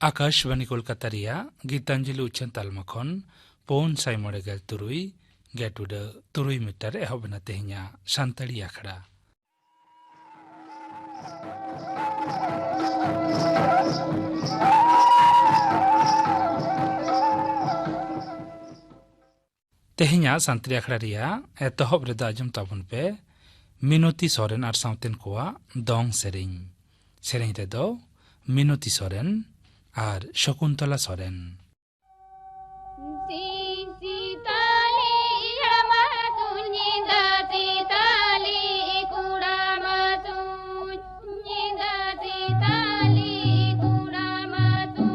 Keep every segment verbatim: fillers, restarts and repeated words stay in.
ᱟᱠᱟᱥᱵᱟᱱᱤ ᱠᱳᱞᱠᱟᱛᱟ ᱨᱮᱭᱟᱜ ᱜᱤᱛᱟᱧᱡᱚᱞᱤ ᱩᱪᱷᱟᱹᱱ ᱛᱟᱞᱢᱟ ᱠᱷᱚᱱ ᱯᱩᱱ ᱥᱟᱭ ᱢᱚᱬᱮ ᱜᱮᱞ ᱛᱩᱨᱩᱭ ᱜᱮᱴ ᱩᱰᱟᱹ ᱛᱩᱨᱩᱭ ᱢᱤᱴᱟᱨ ᱮᱦᱚᱵ ᱮᱱᱟ ᱛᱮᱦᱮᱧᱟᱜ ᱥᱟᱱᱛᱟᱲᱤ ᱟᱠᱷᱲᱟ᱾ ᱛᱮᱦᱮᱧᱟᱜ ᱥᱟᱱᱛᱟᱲᱤ ᱟᱠᱷᱲᱟ ᱨᱮᱭᱟᱜ ᱮᱛᱚᱦᱚᱵ ᱨᱮᱫᱚ ᱟᱸᱡᱚᱢ ᱛᱟᱵᱚᱱ ᱯᱮ ᱢᱤᱱᱚᱛᱤ ᱥᱚᱨᱮᱱ ᱟᱨ ᱥᱟᱶᱛᱮᱱ ᱠᱚᱣᱟᱜ ᱫᱚᱝ ᱥᱮᱨᱮᱧ᱾ ᱥᱮᱨᱮᱧ ᱨᱮᱫᱚ ᱢᱤᱱᱚᱛᱤ ᱥᱚᱨᱮᱱ ᱟᱨ ᱥᱚᱠᱩᱱᱛᱚᱞᱟ ᱥᱚᱨᱮᱱ᱾ ᱥᱤᱧ ᱥᱤᱛᱟᱹᱞᱤ ᱦᱟᱲᱟᱢ ᱟᱹᱛᱩ, ᱧᱤᱫᱟᱹ ᱥᱤᱛᱟᱹᱞᱤ ᱠᱚᱲᱟᱢ ᱟᱹᱛᱩ, ᱧᱤᱫᱟᱹ ᱥᱤᱛᱟᱹᱞᱤ ᱠᱚᱲᱟᱢ ᱟᱹᱛᱩ᱾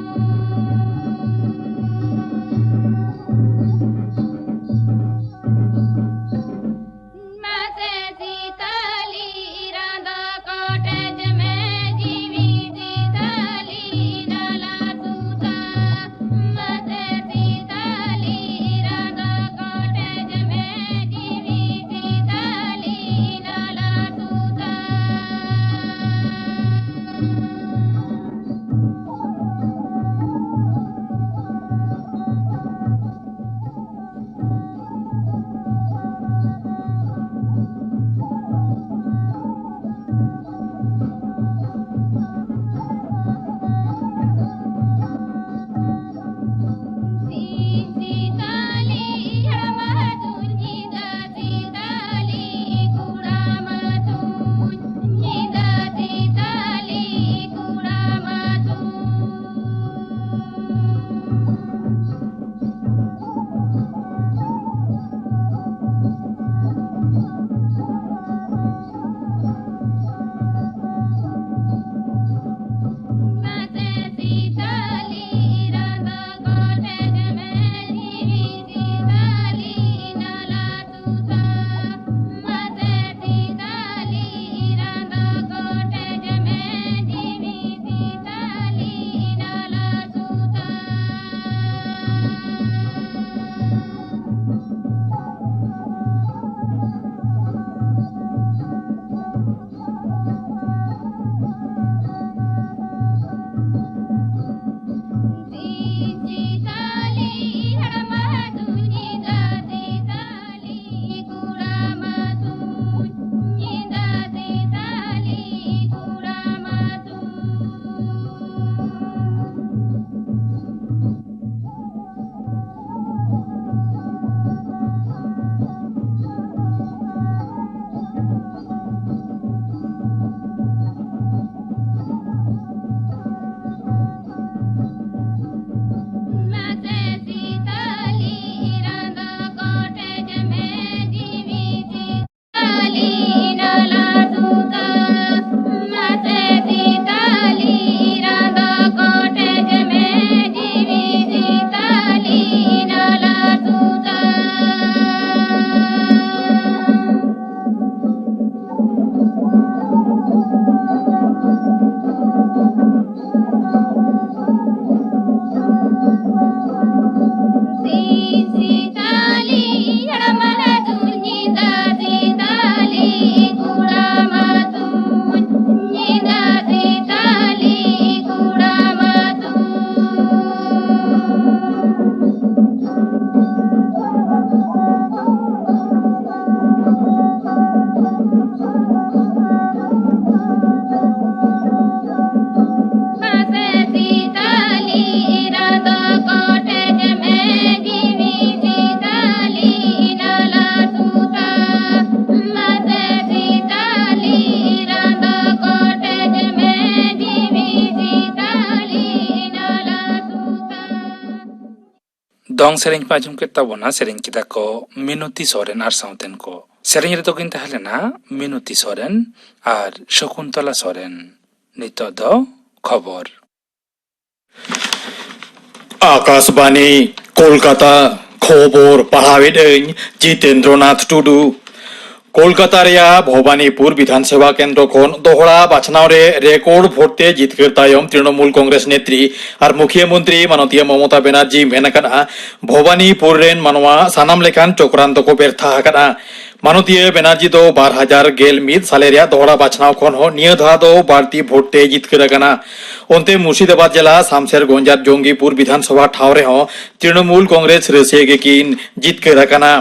ᱢᱟᱥᱮ ᱥᱤᱛᱟᱹᱞᱤ ᱨᱟᱸᱫᱟ ᱠᱚᱴᱮᱡ ᱢᱮ, ᱡᱤᱣᱤ ᱥᱤᱛᱟᱹᱞᱤ ᱰᱟᱞᱟ ᱥᱩᱛᱟ᱾ ᱫᱚᱝ ᱥᱮᱨᱮᱧ ᱯᱮ ᱟᱸᱡᱚᱢ ᱠᱮᱫ ᱛᱟᱵᱚᱱᱟ᱾ ᱥᱮᱨᱮᱧ ᱠᱮᱫᱟ ᱠᱚ ᱢᱤᱱᱚᱛᱤ ᱥᱚᱨᱮᱱ ᱟᱨ ᱥᱟᱶᱛᱮᱱ ᱠᱚ᱾ ᱥᱮᱨᱮᱧ ᱨᱮᱫᱚ ᱠᱤᱱ ᱛᱟᱦᱮᱸ ᱞᱮᱱᱟ ᱢᱤᱱᱚᱛᱤ ᱥᱚᱨᱮᱱ ᱟᱨ ᱥᱚᱠᱩᱱᱛᱚᱞᱟ ᱥᱚᱨᱮᱱ᱾ ᱱᱤᱛᱚᱜ ᱫᱚ ᱠᱷᱚᱵᱚᱨ᱾ ᱟᱠᱟᱥᱵᱟᱱᱤ, ᱠᱳᱞᱠᱟᱛᱟ᱾ ᱠᱷᱚᱵᱚᱨ ᱯᱟᱲᱦᱟᱣᱮᱫ ᱟᱹᱧ ᱡᱤᱛᱮᱱᱫᱨᱚᱱᱟᱛᱷ ᱴᱩᱰᱩ᱾ ᱠᱳᱞᱠᱟᱛᱟ ᱨᱮᱭᱟᱜ ᱵᱷᱚᱵᱟᱱᱤᱯᱩᱨ ᱵᱤᱫᱷᱟᱱ ᱥᱚᱵᱷᱟ ᱠᱮᱱᱫᱨᱚ ᱠᱷᱚᱱ ᱫᱚᱦᱲᱟ ᱵᱟᱪᱷᱱᱟᱣ ᱨᱮ ᱨᱮᱠᱚᱨᱰ ᱵᱷᱳᱴ ᱛᱮ ᱡᱤᱛᱠᱟᱹᱨ ᱛᱟᱭᱚᱢ ᱛᱨᱤᱱᱚᱢᱩᱞ ᱠᱚᱝᱜᱨᱮᱥ ᱱᱮᱛᱨᱤ ᱟᱨ ᱢᱩᱠᱷᱤᱭᱟᱹ ᱢᱚᱱᱛᱨᱤ ᱢᱟᱱᱚᱛᱤᱭᱟᱹ ᱢᱚᱢᱚᱛᱟ ᱵᱮᱱᱟᱨᱡᱤ ᱢᱮᱱ ᱟᱠᱟᱫᱼᱟ, ᱵᱷᱚᱵᱟᱱᱤᱯᱩᱨ ᱨᱮᱱ ᱢᱟᱱᱣᱟ ᱥᱟᱱᱟᱢ ᱞᱮᱠᱟᱱ ᱪᱚᱠᱨᱟᱱᱛᱚ ᱠᱚ ᱵᱮᱨᱛᱷᱟ ᱟᱠᱟᱫᱼᱟ᱾ ᱢᱟᱱᱚᱛᱤᱭᱟᱹ ᱵᱮᱱᱟᱨᱡᱤ ᱫᱚ ᱵᱟᱨ ᱦᱟᱡᱟᱨ ᱜᱮᱞ ᱢᱤᱫ ᱥᱟᱞᱮ ᱨᱮᱭᱟᱜ ᱫᱚᱦᱲᱟ ᱵᱟᱪᱷᱱᱟᱣ ᱠᱷᱚᱱ ᱦᱚᱸ ᱱᱤᱭᱟᱹ ᱫᱷᱟᱣ ᱫᱚ ᱵᱟᱹᱲᱛᱤ ᱵᱷᱳᱴ ᱛᱮ ᱡᱤᱛᱠᱟᱹᱨ ᱟᱠᱟᱱᱟ᱾ ᱚᱱᱛᱮ ᱢᱩᱨᱥᱤᱫᱟᱵᱟᱫᱽ ᱡᱮᱞᱟ ᱥᱟᱢᱥᱮᱨᱜᱚᱸᱡᱽ ᱟᱨ ᱡᱚᱝᱜᱤᱯᱩᱨ ᱵᱤᱫᱷᱟᱱ ᱥᱚᱵᱷᱟ ᱴᱷᱟᱶ ᱨᱮᱦᱚᱸ ᱛᱨᱤᱱᱚᱢᱩᱞ ᱠᱚᱝᱜᱨᱮᱥ ᱨᱟᱹᱥᱤᱭᱟᱹ ᱜᱮᱠᱤᱱ ᱡᱤᱛᱠᱟᱹᱨ ᱟᱠᱟᱱᱟ᱾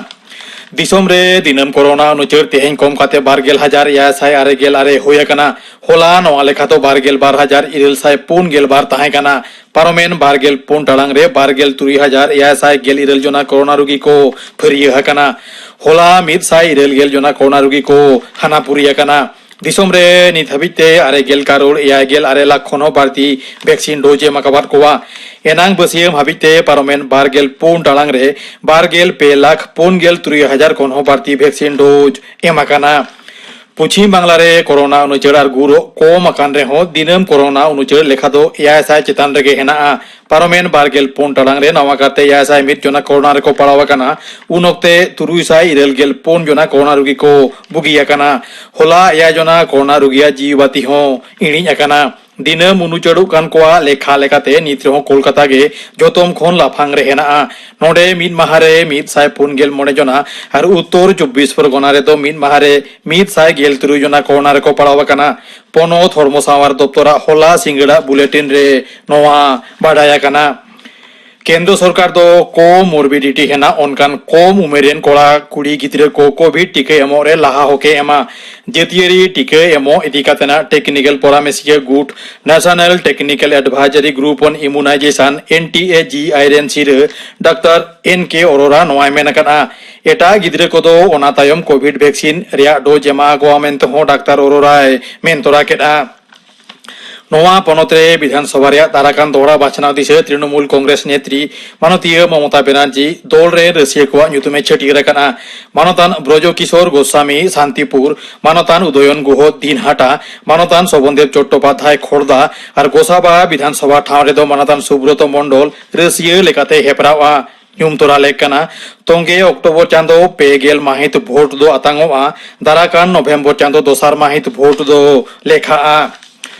ᱫᱤᱥᱚᱢ ᱨᱮ ᱫᱤᱱᱟᱹᱢ ᱠᱳᱨᱳᱱᱟ ᱩᱱᱩᱪᱟᱹᱨ ᱛᱮᱦᱮᱧ ᱠᱚᱢ ᱠᱟᱛᱮ ᱵᱟᱨ ᱜᱮᱞ ᱦᱟᱡᱟᱨ ᱮᱭᱟᱭ ᱥᱟᱭ ᱟᱨᱮ ᱜᱮᱞ ᱟᱨᱮ ᱦᱩᱭ ᱟᱠᱟᱱᱟ᱾ ᱦᱚᱞᱟ ᱱᱚᱣᱟ ᱞᱮᱠᱷᱟ ᱫᱚ ᱵᱟᱨ ᱜᱮᱞ ᱵᱟᱨ ᱦᱟᱡᱟᱨ ᱤᱨᱟᱹᱞ ᱥᱟᱭ ᱯᱩᱱ ᱜᱮᱞ ᱵᱟᱨ ᱛᱟᱦᱮᱸ ᱠᱟᱱᱟ᱾ ᱯᱟᱨᱚᱢᱮᱱ ᱵᱟᱨ ᱜᱮᱞ ᱯᱩᱱ ᱴᱟᱲᱟᱝ ᱨᱮ ᱵᱟᱨ ᱜᱮᱞ ᱛᱩᱨᱩᱭ ᱦᱟᱡᱟᱨ ᱮᱭᱟᱭ ᱥᱟᱭ ᱜᱮᱞ ᱤᱨᱟᱹᱞ ᱡᱚᱱᱟ ᱠᱳᱨᱳᱱᱟ ᱨᱩᱜᱤ ᱠᱚ ᱯᱷᱟᱹᱨᱭᱟᱹ ᱟᱠᱟᱱᱟ᱾ ᱦᱚᱞᱟ ᱢᱤᱫ ᱥᱟᱭ ᱤᱨᱟᱹᱞ ᱜᱮᱞ ᱡᱚᱱᱟ ᱠᱳᱨᱳᱱᱟ ᱨᱩᱜᱤ ᱠᱚ ᱦᱟᱱᱟᱯᱩᱨᱤ ᱟᱠᱟᱱᱟ᱾ ᱫᱤᱥᱚᱢ ᱨᱮ ᱱᱤᱛ ᱦᱟᱹᱵᱤᱡ ᱛᱮ ᱟᱨᱮ ᱜᱮᱞ ᱠᱟᱨᱳᱲ ᱮᱭᱟᱭ ᱜᱮᱞ ᱟᱨᱮ ᱞᱟᱠᱷ ᱠᱷᱚᱱ ᱦᱚᱸ ᱵᱟᱹᱲᱛᱤ ᱵᱷᱮᱠᱥᱤᱱ ᱰᱳᱡᱽ ᱮᱢ ᱟᱠᱟᱵᱟᱫ ᱠᱚᱣᱟ᱾ ᱮᱱᱟᱝ ᱵᱟᱹᱥᱭᱟᱹᱢ ᱦᱟᱹᱵᱤᱡ ᱛᱮ ᱯᱟᱨᱚᱢᱮᱱ ᱵᱟᱨ ᱜᱮᱞ ᱯᱩᱱ ᱴᱟᱲᱟᱝ ᱨᱮ ᱵᱟᱨ ᱜᱮᱞ ᱯᱮ ᱞᱟᱠᱷ ᱯᱩᱱ ᱜᱮᱞ ᱛᱩᱨᱩᱭ ᱦᱟᱡᱟᱨ ᱠᱷᱚᱱ ᱦᱚᱸ ᱵᱟᱹᱲᱛᱤ ᱵᱷᱮᱠᱥᱤᱱ ᱰᱳᱡᱽ ᱮᱢ ᱟᱠᱟᱱᱟ᱾ ᱯᱚᱪᱷᱤᱢ ᱵᱟᱝᱞᱟ ᱨᱮ ᱠᱳᱨᱳᱱᱟ ᱩᱱᱩᱪᱟᱹᱲ ᱟᱨ ᱜᱩᱨ ᱠᱚᱢ ᱟᱠᱟᱱ ᱨᱮᱦᱚᱸ ᱫᱤᱱᱟᱹᱢ ᱠᱳᱨᱳᱱᱟ ᱩᱱᱩᱪᱟᱹᱲ ᱞᱮᱠᱷᱟ ᱫᱚ ᱮᱭᱟᱭ ᱥᱟᱭ ᱪᱮᱛᱟᱱ ᱨᱮᱜᱮ ᱦᱮᱱᱟᱜᱼᱟ᱾ ᱯᱟᱨᱚᱢᱮᱱ ᱵᱟᱨ ᱜᱮᱞ ᱯᱩᱱ ᱴᱟᱲᱟᱝ ᱨᱮ ᱱᱟᱣᱟ ᱠᱟᱨᱛᱮ ᱮᱭᱟᱭ ᱥᱟᱭ ᱢᱤᱫ ᱡᱚᱱᱟ ᱠᱳᱨᱳᱱᱟ ᱨᱮᱠᱚ ᱯᱟᱲᱟᱣ ᱟᱠᱟᱱᱟ᱾ ᱩᱱ ᱚᱠᱛᱮ ᱛᱩᱨᱩᱭ ᱥᱟᱭ ᱤᱨᱟᱹᱞ ᱜᱮᱞ ᱯᱩᱱ ᱡᱚᱱᱟ ᱠᱳᱨᱳᱱᱟ ᱨᱩᱜᱤ ᱠᱚ ᱵᱩᱜᱤ ᱟᱠᱟᱱᱟ᱾ ᱦᱚᱞᱟ ᱮᱭᱟᱭ ᱡᱚᱱᱟ ᱠᱳᱨᱳᱱᱟ ᱨᱩᱜᱤᱭᱟᱜ ᱡᱤᱣᱤ ᱵᱟᱹᱛᱤ ᱦᱚᱸ ᱤᱬᱤᱡ ᱟᱠᱟᱱᱟ᱾ ᱫᱤᱱᱟᱹᱢ ᱩᱱᱩᱪᱟᱹᱲᱚᱜ ᱠᱟᱱ ᱠᱚᱣᱟᱜ ᱞᱮᱠᱷᱟ ᱞᱮᱠᱟᱛᱮ ᱱᱤᱛ ᱨᱮᱦᱚᱸ ᱠᱳᱞᱠᱟᱛᱟ ᱜᱮ ᱡᱚᱛᱚᱢ ᱠᱷᱚᱱ ᱞᱟᱯᱷᱟᱝ ᱨᱮ ᱦᱮᱱᱟᱜᱼᱟ᱾ ᱱᱚᱰᱮ ᱢᱤᱫ ᱢᱟᱦᱟ ᱨᱮ ᱢᱤᱫ ᱥᱟᱭ ᱯᱩᱱ ᱜᱮᱞ ᱢᱚᱬᱮ ᱡᱚᱱᱟ ᱟᱨ ᱩᱛᱛᱚᱨ ᱪᱚᱵᱵᱤᱥ ᱯᱚᱨᱜᱚᱱᱟ ᱨᱮᱫᱚ ᱢᱤᱫ ᱢᱟᱦᱟ ᱨᱮ ᱢᱤᱫ ᱥᱟᱭ ᱜᱮᱞ ᱛᱩᱨᱩᱭ ᱡᱚᱱᱟ ᱠᱳᱨᱳᱱᱟ ᱨᱮᱠᱚ ᱯᱟᱲᱟᱣ ᱟᱠᱟᱱᱟ᱾ ᱯᱚᱱᱚᱛ ᱦᱚᱲᱢᱚ ᱥᱟᱶᱟᱨ ᱫᱚᱯᱛᱚᱨᱟᱜ ᱦᱚᱞᱟ ᱥᱤᱸᱜᱟᱹᱲᱟᱜ ᱵᱩᱞᱮᱴᱤᱱ ᱨᱮ ᱱᱚᱣᱟ ᱵᱟᱰᱟᱭ ᱟᱠᱟᱱᱟ᱾ ᱠᱮᱱᱫᱨᱚ ᱥᱚᱨᱠᱟᱨ ᱫᱚ ᱠᱳᱢᱚᱨᱵᱤᱰᱤᱴᱤ ᱦᱮᱱᱟᱜ ᱚᱱᱠᱟᱱ ᱠᱚᱢ ᱩᱢᱮᱨ ᱨᱮᱱ ᱠᱚᱲᱟ ᱠᱩᱲᱤ ᱜᱤᱫᱽᱨᱟᱹ ᱠᱚ ᱠᱳᱵᱷᱤᱰ ᱴᱤᱠᱟᱹ ᱮᱢᱚᱜ ᱨᱮ ᱞᱟᱦᱟ ᱦᱚᱸᱠᱮ ᱮᱢᱟ᱾ ᱡᱟᱹᱛᱤᱭᱟᱹᱨᱤ ᱴᱤᱠᱟᱹ ᱮᱢᱚᱜ ᱤᱫᱤ ᱠᱟᱛᱮᱱᱟᱜ ᱴᱮᱠᱱᱤᱠᱮᱞ ᱯᱚᱨᱟᱢᱮᱥᱤᱭᱟᱹ ᱜᱩᱴ National Technical Advisory Group on Immunization, N T A G I ᱨᱮᱱ ᱥᱤᱨᱟᱹ ᱰᱟᱠᱛᱟᱨ ᱮᱱ ᱠᱮ ᱚᱨᱳᱨᱟ ᱱᱚᱣᱟᱭ ᱢᱮᱱ ᱟᱠᱟᱫᱼᱟ, ᱮᱴᱟᱜ ᱜᱤᱫᱽᱨᱟᱹ ᱠᱚᱫᱚ ᱚᱱᱟ ᱛᱟᱭᱚᱢ ᱠᱳᱵᱷᱤᱰ ᱵᱷᱮᱠᱥᱤᱱ ᱨᱮᱭᱟᱜ ᱰᱳᱡᱽ ᱮᱢᱟ ᱠᱚᱣᱟ ᱢᱮᱱᱛᱮ ᱦᱚᱸ ᱰᱟᱠᱛᱟᱨ ᱚᱨᱳᱨᱟᱭ ᱢᱮᱱ ᱛᱚᱨᱟ ᱠᱮᱫᱼᱟ᱾ ᱱᱚᱣᱟ ᱯᱚᱱᱚᱛ ᱨᱮ ᱵᱤᱫᱷᱟᱱ ᱥᱚᱵᱷᱟ ᱨᱮᱭᱟᱜ ᱫᱟᱨᱟᱠᱟᱱ ᱫᱚᱦᱲᱟ ᱵᱟᱪᱷᱱᱟᱣ ᱫᱤᱥᱟᱹ ᱛᱨᱤᱱᱚᱢᱩᱞ ᱠᱚᱝᱜᱨᱮᱥ ᱱᱮᱛᱨᱤ ᱢᱟᱱᱚᱛᱤᱭᱟᱹ ᱢᱚᱢᱚᱛᱟ ᱵᱮᱱᱟᱨᱡᱤ ᱫᱚᱞ ᱨᱮ ᱨᱟᱹᱥᱤᱭᱟᱹ ᱠᱚᱣᱟᱜ ᱧᱩᱛᱩᱢᱮ ᱪᱷᱟᱹᱴᱭᱟᱹᱨ ᱟᱠᱟᱫᱼᱟ᱾ ᱢᱟᱱᱚᱛᱟᱱ ᱵᱨᱚᱡᱚ ᱠᱤᱥᱳᱨ ᱜᱳᱥᱟᱢᱤ ᱥᱟᱱᱛᱤᱯᱩᱨ, ᱢᱟᱱᱚᱛᱟᱱ ᱩᱫᱚᱭᱚᱱ ᱜᱩᱦᱚ ᱫᱤᱱᱦᱟᱴᱟ, ᱢᱟᱱᱚᱛᱟᱱ ᱥᱚᱵᱚᱱᱫᱮᱵ ᱪᱚᱴᱴᱳᱯᱟᱫᱽᱫᱷᱟᱭ ᱠᱷᱚᱲᱫᱟ ᱟᱨ ᱜᱳᱥᱟᱵᱟ ᱵᱤᱫᱷᱟᱱ ᱥᱚᱵᱷᱟ ᱴᱷᱟᱶ ᱨᱮᱫᱚ ᱢᱟᱱᱚᱛᱟᱱ ᱥᱩᱵᱨᱚᱛᱚ ᱢᱚᱱᱰᱚᱞ ᱨᱟᱹᱥᱤᱭᱟᱹ ᱞᱮᱠᱟᱛᱮ ᱦᱮᱯᱨᱟᱣᱼᱟ᱾ ᱧᱩᱢ ᱛᱚᱨᱟ ᱞᱮᱠ ᱠᱟᱱᱟ᱾ ᱛᱚᱝᱜᱮ ᱚᱠᱴᱳᱵᱚᱨ ᱪᱟᱸᱫᱚ ᱯᱮ ᱜᱮᱞ ᱢᱟᱹᱦᱤᱛ ᱵᱷᱳᱴ ᱫᱚ ᱟᱛᱟᱝᱚᱜᱼᱟ᱾ ᱫᱟᱨᱟᱠᱟᱱ ᱱᱚᱵᱷᱮᱢᱵᱚᱨ ᱪᱟᱸᱫᱚ ᱫᱚᱥᱟᱨ ᱢᱟᱹᱦᱤᱛ ᱵᱷᱳᱴ ᱫᱚ ᱞᱮᱠᱷᱟᱜᱼᱟ᱾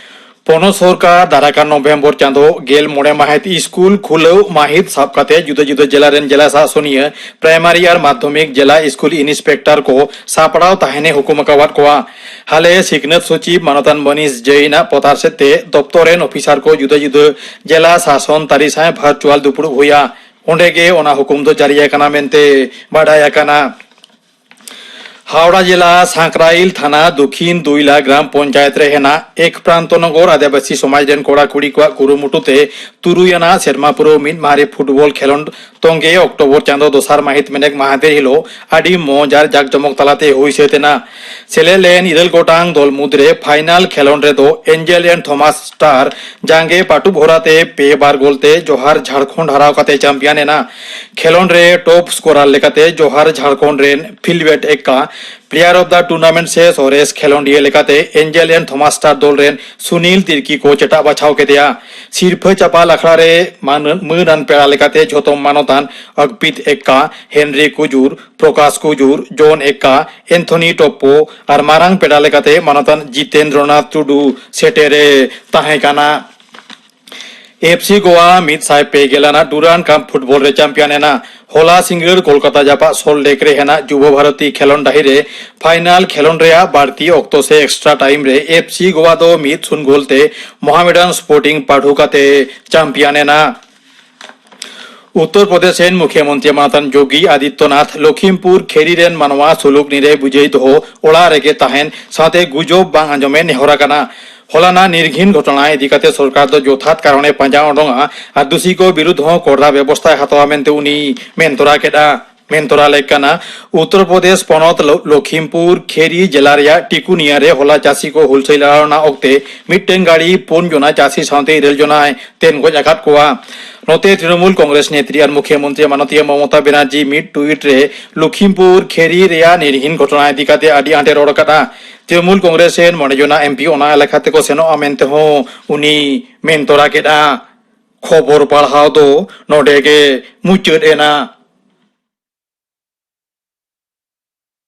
ᱯᱚᱱᱚᱛ ᱥᱚᱨᱠᱟᱨ ᱫᱟᱨᱟᱠᱟᱱ ᱱᱚᱵᱷᱮᱢᱵᱚᱨ ᱪᱟᱸᱫᱚ ᱜᱮᱞ ᱢᱚᱬᱮ ᱢᱟᱹᱦᱤᱛ ᱥᱠᱩᱞ ᱠᱷᱩᱞᱟᱹᱣ ᱢᱟᱹᱦᱤᱛ ᱥᱟᱵ ᱠᱟᱛᱮ ᱡᱩᱫᱟᱹ ᱡᱩᱫᱟᱹ ᱡᱮᱞᱟ ᱨᱮᱱ ᱡᱮᱞᱟ ᱥᱟᱥᱚᱱᱤᱭᱟᱹ, ᱯᱨᱟᱭᱢᱟᱨᱤ ᱟᱨ ᱢᱟᱫᱽᱫᱷᱚᱢᱤᱠ ᱡᱮᱞᱟ ᱥᱠᱩᱞ ᱤᱱᱥᱯᱮᱠᱴᱚᱨ ᱠᱚ ᱥᱟᱯᱲᱟᱣ ᱛᱟᱦᱮᱱᱮ ᱦᱩᱠᱩᱢ ᱟᱠᱟᱣᱟᱫ ᱠᱚᱣᱟ᱾ ᱦᱟᱞᱮ ᱥᱤᱠᱷᱱᱟᱹᱛ ᱥᱚᱪᱤᱵᱽ ᱢᱟᱱᱚᱛᱟᱱ ᱢᱟᱹᱱᱤᱥ ᱡᱟᱹᱭᱤᱱᱟᱜ ᱯᱚᱛᱟᱨ ᱥᱮᱫ ᱛᱮ ᱫᱚᱯᱛᱚᱨ ᱨᱮᱱ ᱚᱯᱷᱤᱥᱟᱨ ᱠᱚ ᱡᱩᱫᱟᱹ ᱡᱩᱫᱟᱹ ᱡᱮᱞᱟ ᱥᱟᱥᱚᱱ ᱛᱟᱹᱨᱤ ᱥᱟᱭ ᱵᱷᱟᱨᱪᱩᱣᱟᱞ ᱫᱩᱯᱲᱩᱵ ᱦᱩᱭᱟ᱾ ᱚᱸᱰᱮ ᱜᱮ ᱚᱱᱟ ᱦᱩᱠᱩᱢ ᱫᱚ ᱡᱟᱹᱨᱤ ᱟᱠᱟᱱᱟ ᱢᱮᱱᱛᱮ ᱵᱟᱰᱟᱭ ᱟᱠᱟᱱᱟ᱾ ᱦᱟᱣᱲᱟ ᱡᱮᱞᱟ ᱥᱟᱸᱠᱨᱟᱭᱤᱞ ᱛᱷᱟᱱᱟ ᱫᱚᱠᱷᱤᱱ ᱫᱩᱭᱞᱟ ᱜᱨᱟᱢ ᱯᱚᱧᱪᱟᱭᱮᱛ ᱨᱮ ᱦᱮᱱᱟᱜ ᱮᱠ ᱯᱨᱟᱱᱛᱚ ᱱᱚᱜᱚᱨ ᱟᱹᱫᱤᱵᱟᱹᱥᱤ ᱥᱚᱢᱟᱡᱽ ᱨᱮᱱ ᱠᱚᱲᱟ ᱠᱩᱲᱤ ᱠᱚᱣᱟᱜ ᱠᱩᱨᱩᱢᱩᱴᱩ ᱛᱮ ᱛᱩᱨᱩᱭ ᱟᱱᱟᱜ ᱥᱮᱨᱢᱟ ᱯᱩᱨᱟᱹᱣ ᱢᱤᱫ ᱢᱟᱦᱟ ᱨᱮ ᱯᱷᱩᱴᱵᱚᱞ ᱠᱷᱮᱞᱚᱸᱰ ᱛᱚᱝᱜᱮ ᱚᱠᱴᱳᱵᱚᱨ ᱪᱟᱸᱫᱚ ᱫᱚᱥᱟᱨ ᱢᱟᱹᱦᱤᱛ ᱢᱮᱱᱮᱠ ᱢᱟᱦᱟᱫᱮᱨ ᱦᱤᱞᱳᱜ ᱟᱹᱰᱤ ᱢᱚᱸᱡᱽ ᱟᱨ ᱡᱟᱠ ᱡᱚᱢᱚᱠ ᱛᱟᱞᱟᱛᱮ ᱦᱩᱭ ᱥᱟᱹᱛ ᱮᱱᱟ᱾ ᱥᱮᱞᱮᱫ ᱞᱮᱱ ᱤᱨᱟᱹᱞ ᱜᱚᱴᱟᱝ ᱫᱚᱞ ᱢᱩᱫᱽᱨᱮ ᱯᱷᱟᱭᱱᱟᱞ ᱠᱷᱮᱞᱚᱸᱰ ᱨᱮᱫᱚ ᱮᱱᱡᱮᱞ ᱮᱱᱰ ᱛᱷᱚᱢᱟᱥ ᱥᱴᱟᱨ ᱡᱟᱸᱜᱮ ᱯᱟᱴᱩᱵ ᱦᱚᱨᱟᱛᱮ ᱯᱮ ᱵᱟᱨ ᱜᱳᱞ ᱛᱮ ᱡᱚᱦᱟᱨ ᱡᱷᱟᱲᱠᱷᱚᱸᱰ ᱦᱟᱨᱟᱣ ᱠᱟᱛᱮ ᱪᱟᱢᱯᱤᱭᱟᱱ ᱮᱱᱟ᱾ ᱠᱷᱮᱞᱚᱸᱰ ᱨᱮ ᱴᱚᱯ ᱥᱠᱳᱨᱟᱨ ᱞᱮᱠᱟᱛᱮ ᱡᱚᱦᱟᱨ ᱡᱷᱟᱲᱠᱷᱚᱸᱰ ᱨᱮᱱ ᱯᱷᱤᱞᱵᱮᱴ ᱮᱠᱠᱟ, ᱯᱞᱮᱭᱟᱨ ᱚᱯᱷ ᱫᱟ ᱴᱩᱨᱱᱟᱢᱮᱱᱴ ᱥᱮ ᱥᱚᱨᱮᱥ ᱠᱷᱮᱞᱚᱸᱰᱤᱭᱟᱹ ᱞᱮᱠᱟᱛᱮ ᱮᱱᱡᱮᱞ ᱮᱱᱰ ᱛᱷᱚᱢᱟᱥ ᱥᱴᱟᱨ ᱫᱚᱞ ᱨᱮᱱ ᱥᱩᱱᱤᱞ ᱛᱤᱨᱠᱤ ᱠᱚ ᱪᱮᱴᱟᱜ ᱵᱟᱪᱷᱟᱣ ᱠᱮᱫᱮᱭᱟ᱾ ᱥᱤᱨᱯᱷᱟᱹ ᱪᱟᱯᱟᱞ ᱟᱠᱷᱲᱟ ᱨᱮ ᱢᱟᱹᱱ ᱢᱟᱹᱱᱟᱱ ᱯᱮᱲᱟ ᱞᱮᱠᱟᱛᱮ ᱡᱷᱚᱛᱚᱢ ᱢᱟᱱᱚᱛᱟᱱ ᱚᱜᱽᱯᱤᱛ ᱮᱠᱠᱟ, ᱦᱮᱱᱨᱤ ᱠᱩᱡᱩᱨ, ᱯᱨᱚᱠᱟᱥ ᱠᱩᱡᱩᱨ, ᱡᱚᱱ ᱮᱠᱠᱟ, ᱮᱱᱛᱷᱚᱱᱤ ᱴᱚᱯᱯᱳ ᱟᱨ ᱢᱟᱨᱟᱝ ᱯᱮᱲᱟ ᱞᱮᱠᱟᱛᱮ ᱢᱟᱱᱚᱛᱟᱱ ᱡᱤᱛᱮᱱᱫᱨᱚᱱᱟᱛᱷ ᱴᱩᱰᱩ ᱥᱮᱴᱮᱨᱮ ᱛᱟᱦᱮᱸ ᱠᱟᱱᱟ᱾ ᱮᱯᱷᱥᱤ ᱜᱳᱣᱟ ᱢᱤᱫ ᱥᱟᱭ ᱯᱮ ᱜᱮᱞ ᱟᱱᱟᱜ ᱰᱩᱨᱟᱱᱰ ᱠᱟᱯ ᱯᱷᱩᱴᱵᱚᱞ ᱨᱮ ᱪᱟᱢᱯᱤᱭᱟᱱ ᱮᱱᱟ᱾ ᱦᱚᱞᱟ ᱥᱤᱸᱜᱟᱹᱲ ᱠᱳᱞᱠᱟᱛᱟ ᱡᱟᱯᱟᱜ ᱥᱚᱞᱴ ᱞᱮᱠ ᱨᱮ ᱦᱮᱱᱟᱜ ᱡᱩᱵᱚ ᱵᱷᱟᱨᱚᱛᱤ ᱠᱷᱮᱞᱚᱸᱰ ᱰᱟᱹᱦᱤ ᱨᱮ ᱯᱷᱟᱭᱱᱟᱞ ᱠᱷᱮᱞᱚᱸᱰ ᱨᱮᱭᱟᱜ ᱵᱟᱹᱲᱛᱤ ᱚᱠᱛᱚ ᱥᱮ ᱮᱠᱥᱴᱨᱟ ᱴᱟᱭᱤᱢ ᱨᱮ ᱮᱯᱷᱥᱤ ᱜᱳᱣᱟ ᱫᱚ ᱢᱤᱫ ᱥᱩᱱ ᱜᱳᱞ ᱛᱮ ᱢᱚᱦᱟᱢᱮᱰᱟᱱ ᱥᱯᱳᱨᱴᱤᱝ ᱯᱟᱹᱰᱷᱩ ᱠᱟᱛᱮ ᱪᱟᱢᱯᱤᱭᱟᱱ ᱮᱱᱟ᱾ ᱩᱛᱛᱚᱨ ᱯᱨᱚᱫᱮᱥ ᱨᱮᱱ ᱢᱩᱠᱷᱭᱟᱹᱢᱚᱱᱛᱨᱤ ᱢᱟᱱᱚᱛᱟᱱ ᱡᱳᱜᱤ ᱟᱫᱤᱛᱭᱚᱱᱟᱛᱷ ᱞᱚᱠᱷᱤᱢᱯᱩᱨ ᱠᱷᱮᱨᱤ ᱨᱮᱱ ᱢᱟᱱᱣᱟ ᱥᱩᱞᱩᱠ ᱱᱤᱨᱟᱹᱭ ᱵᱩᱡᱷᱟᱹᱭ ᱫᱚᱦᱚ ᱚᱲᱟᱜ ᱨᱮᱜᱮ ᱛᱟᱦᱮᱱ ᱥᱟᱶᱛᱮ ᱜᱩᱡᱚᱵ ᱵᱟᱝ ᱟᱸᱡᱚᱢᱮ ᱱᱮᱦᱚᱨ ᱟᱠᱟᱱᱟ᱾ ᱦᱚᱞᱟᱱᱟᱜ ᱱᱤᱨᱜᱷᱤᱱ ᱜᱷᱚᱴᱚᱱᱟ ᱤᱫᱤ ᱠᱟᱛᱮ ᱥᱚᱨᱠᱟᱨ ᱫᱚ ᱡᱚᱛᱷᱟᱛ ᱠᱟᱨᱚᱱᱮ ᱯᱟᱸᱡᱟ ᱚᱰᱚᱝᱟ ᱟᱨ ᱫᱩᱥᱤ ᱠᱚ ᱵᱤᱨᱩᱫᱷ ᱦᱚᱸ ᱠᱚᱲᱟ ᱵᱮᱵᱚᱥᱛᱷᱟᱭ ᱦᱟᱛᱟᱣᱟ ᱢᱮᱱᱛᱮ ᱩᱱᱤ ᱢᱮᱱ ᱛᱚᱨᱟ ᱠᱮᱫᱼᱟ᱾ ᱢᱮᱱ ᱛᱚᱨᱟ ᱞᱮᱠ ᱠᱟᱱᱟ, ᱩᱛᱛᱚᱨ ᱯᱨᱚᱫᱮᱥ ᱯᱚᱱᱚᱛ ᱞᱚ-, ᱞᱚᱠᱷᱤᱢᱯᱩᱨ ᱠᱷᱮᱨᱤ ᱡᱮᱞᱟ ᱨᱮᱭᱟᱜ ᱴᱤᱠᱩᱱᱤᱭᱟ ᱨᱮ ᱦᱚᱞᱟ ᱪᱟᱹᱥᱤ ᱠᱚ ᱦᱩᱞᱥᱟᱹᱭ ᱞᱟᱲᱟᱣ ᱨᱮᱱᱟᱜ ᱚᱠᱛᱮ ᱢᱤᱫᱴᱟᱝ ᱜᱟᱹᱰᱤ ᱯᱩᱱ ᱡᱚᱱᱟ ᱪᱟᱹᱥᱤ ᱥᱟᱶᱛᱮ ᱤᱨᱟᱹᱞ ᱡᱚᱱᱟᱭ ᱛᱮᱱ ᱜᱚᱡ ᱟᱠᱟᱫ ᱠᱚᱣᱟ᱾ ᱱᱚᱛᱮ ᱛᱨᱤᱱᱚᱢᱩᱞ ᱠᱚᱝᱜᱨᱮᱥ ᱱᱮᱛᱨᱤ ᱟᱨ ᱢᱩᱠᱷᱭᱟᱹᱢᱚᱱᱛᱨᱤ ᱢᱟᱱᱚᱛᱤᱭᱟᱹ ᱢᱚᱢᱚᱛᱟ ᱵᱮᱱᱟᱨᱡᱤ ᱢᱤᱫ ᱴᱩᱭᱤᱴ ᱨᱮ ᱞᱚᱠᱷᱤᱢᱯᱩᱨ ᱠᱷᱮᱨᱤ ᱨᱮᱭᱟᱜ ᱱᱤᱨᱦᱤᱱ ᱜᱷᱚᱴᱚᱱᱟ ᱤᱫᱤ ᱠᱟᱛᱮ ᱟᱹᱰᱤ ᱟᱸᱴ ᱮ ᱨᱚᱲ ᱟᱠᱟᱫᱼᱟ᱾ ᱛᱨᱤᱱᱚᱢᱩᱞ ᱠᱚᱝᱜᱨᱮᱥ ᱨᱮᱱ ᱢᱚᱬᱮ ᱡᱚᱱᱟ ᱮᱢ ᱯᱤ ᱚᱱᱟ ᱮᱞᱟᱠᱟ ᱛᱮᱠᱚ ᱥᱮᱱᱚᱜᱼᱟ ᱢᱮᱱᱛᱮ ᱦᱚᱸ ᱩᱱᱤ ᱢᱮᱱ ᱛᱚᱨᱟ ᱠᱮᱫᱼᱟ᱾ ᱠᱷᱚᱵᱚᱨ ᱯᱟᱲᱦᱟᱣ ᱫᱚ ᱱᱚᱰᱮ ᱜᱮ ᱢᱩᱪᱟᱹᱫ ᱮᱱᱟ᱾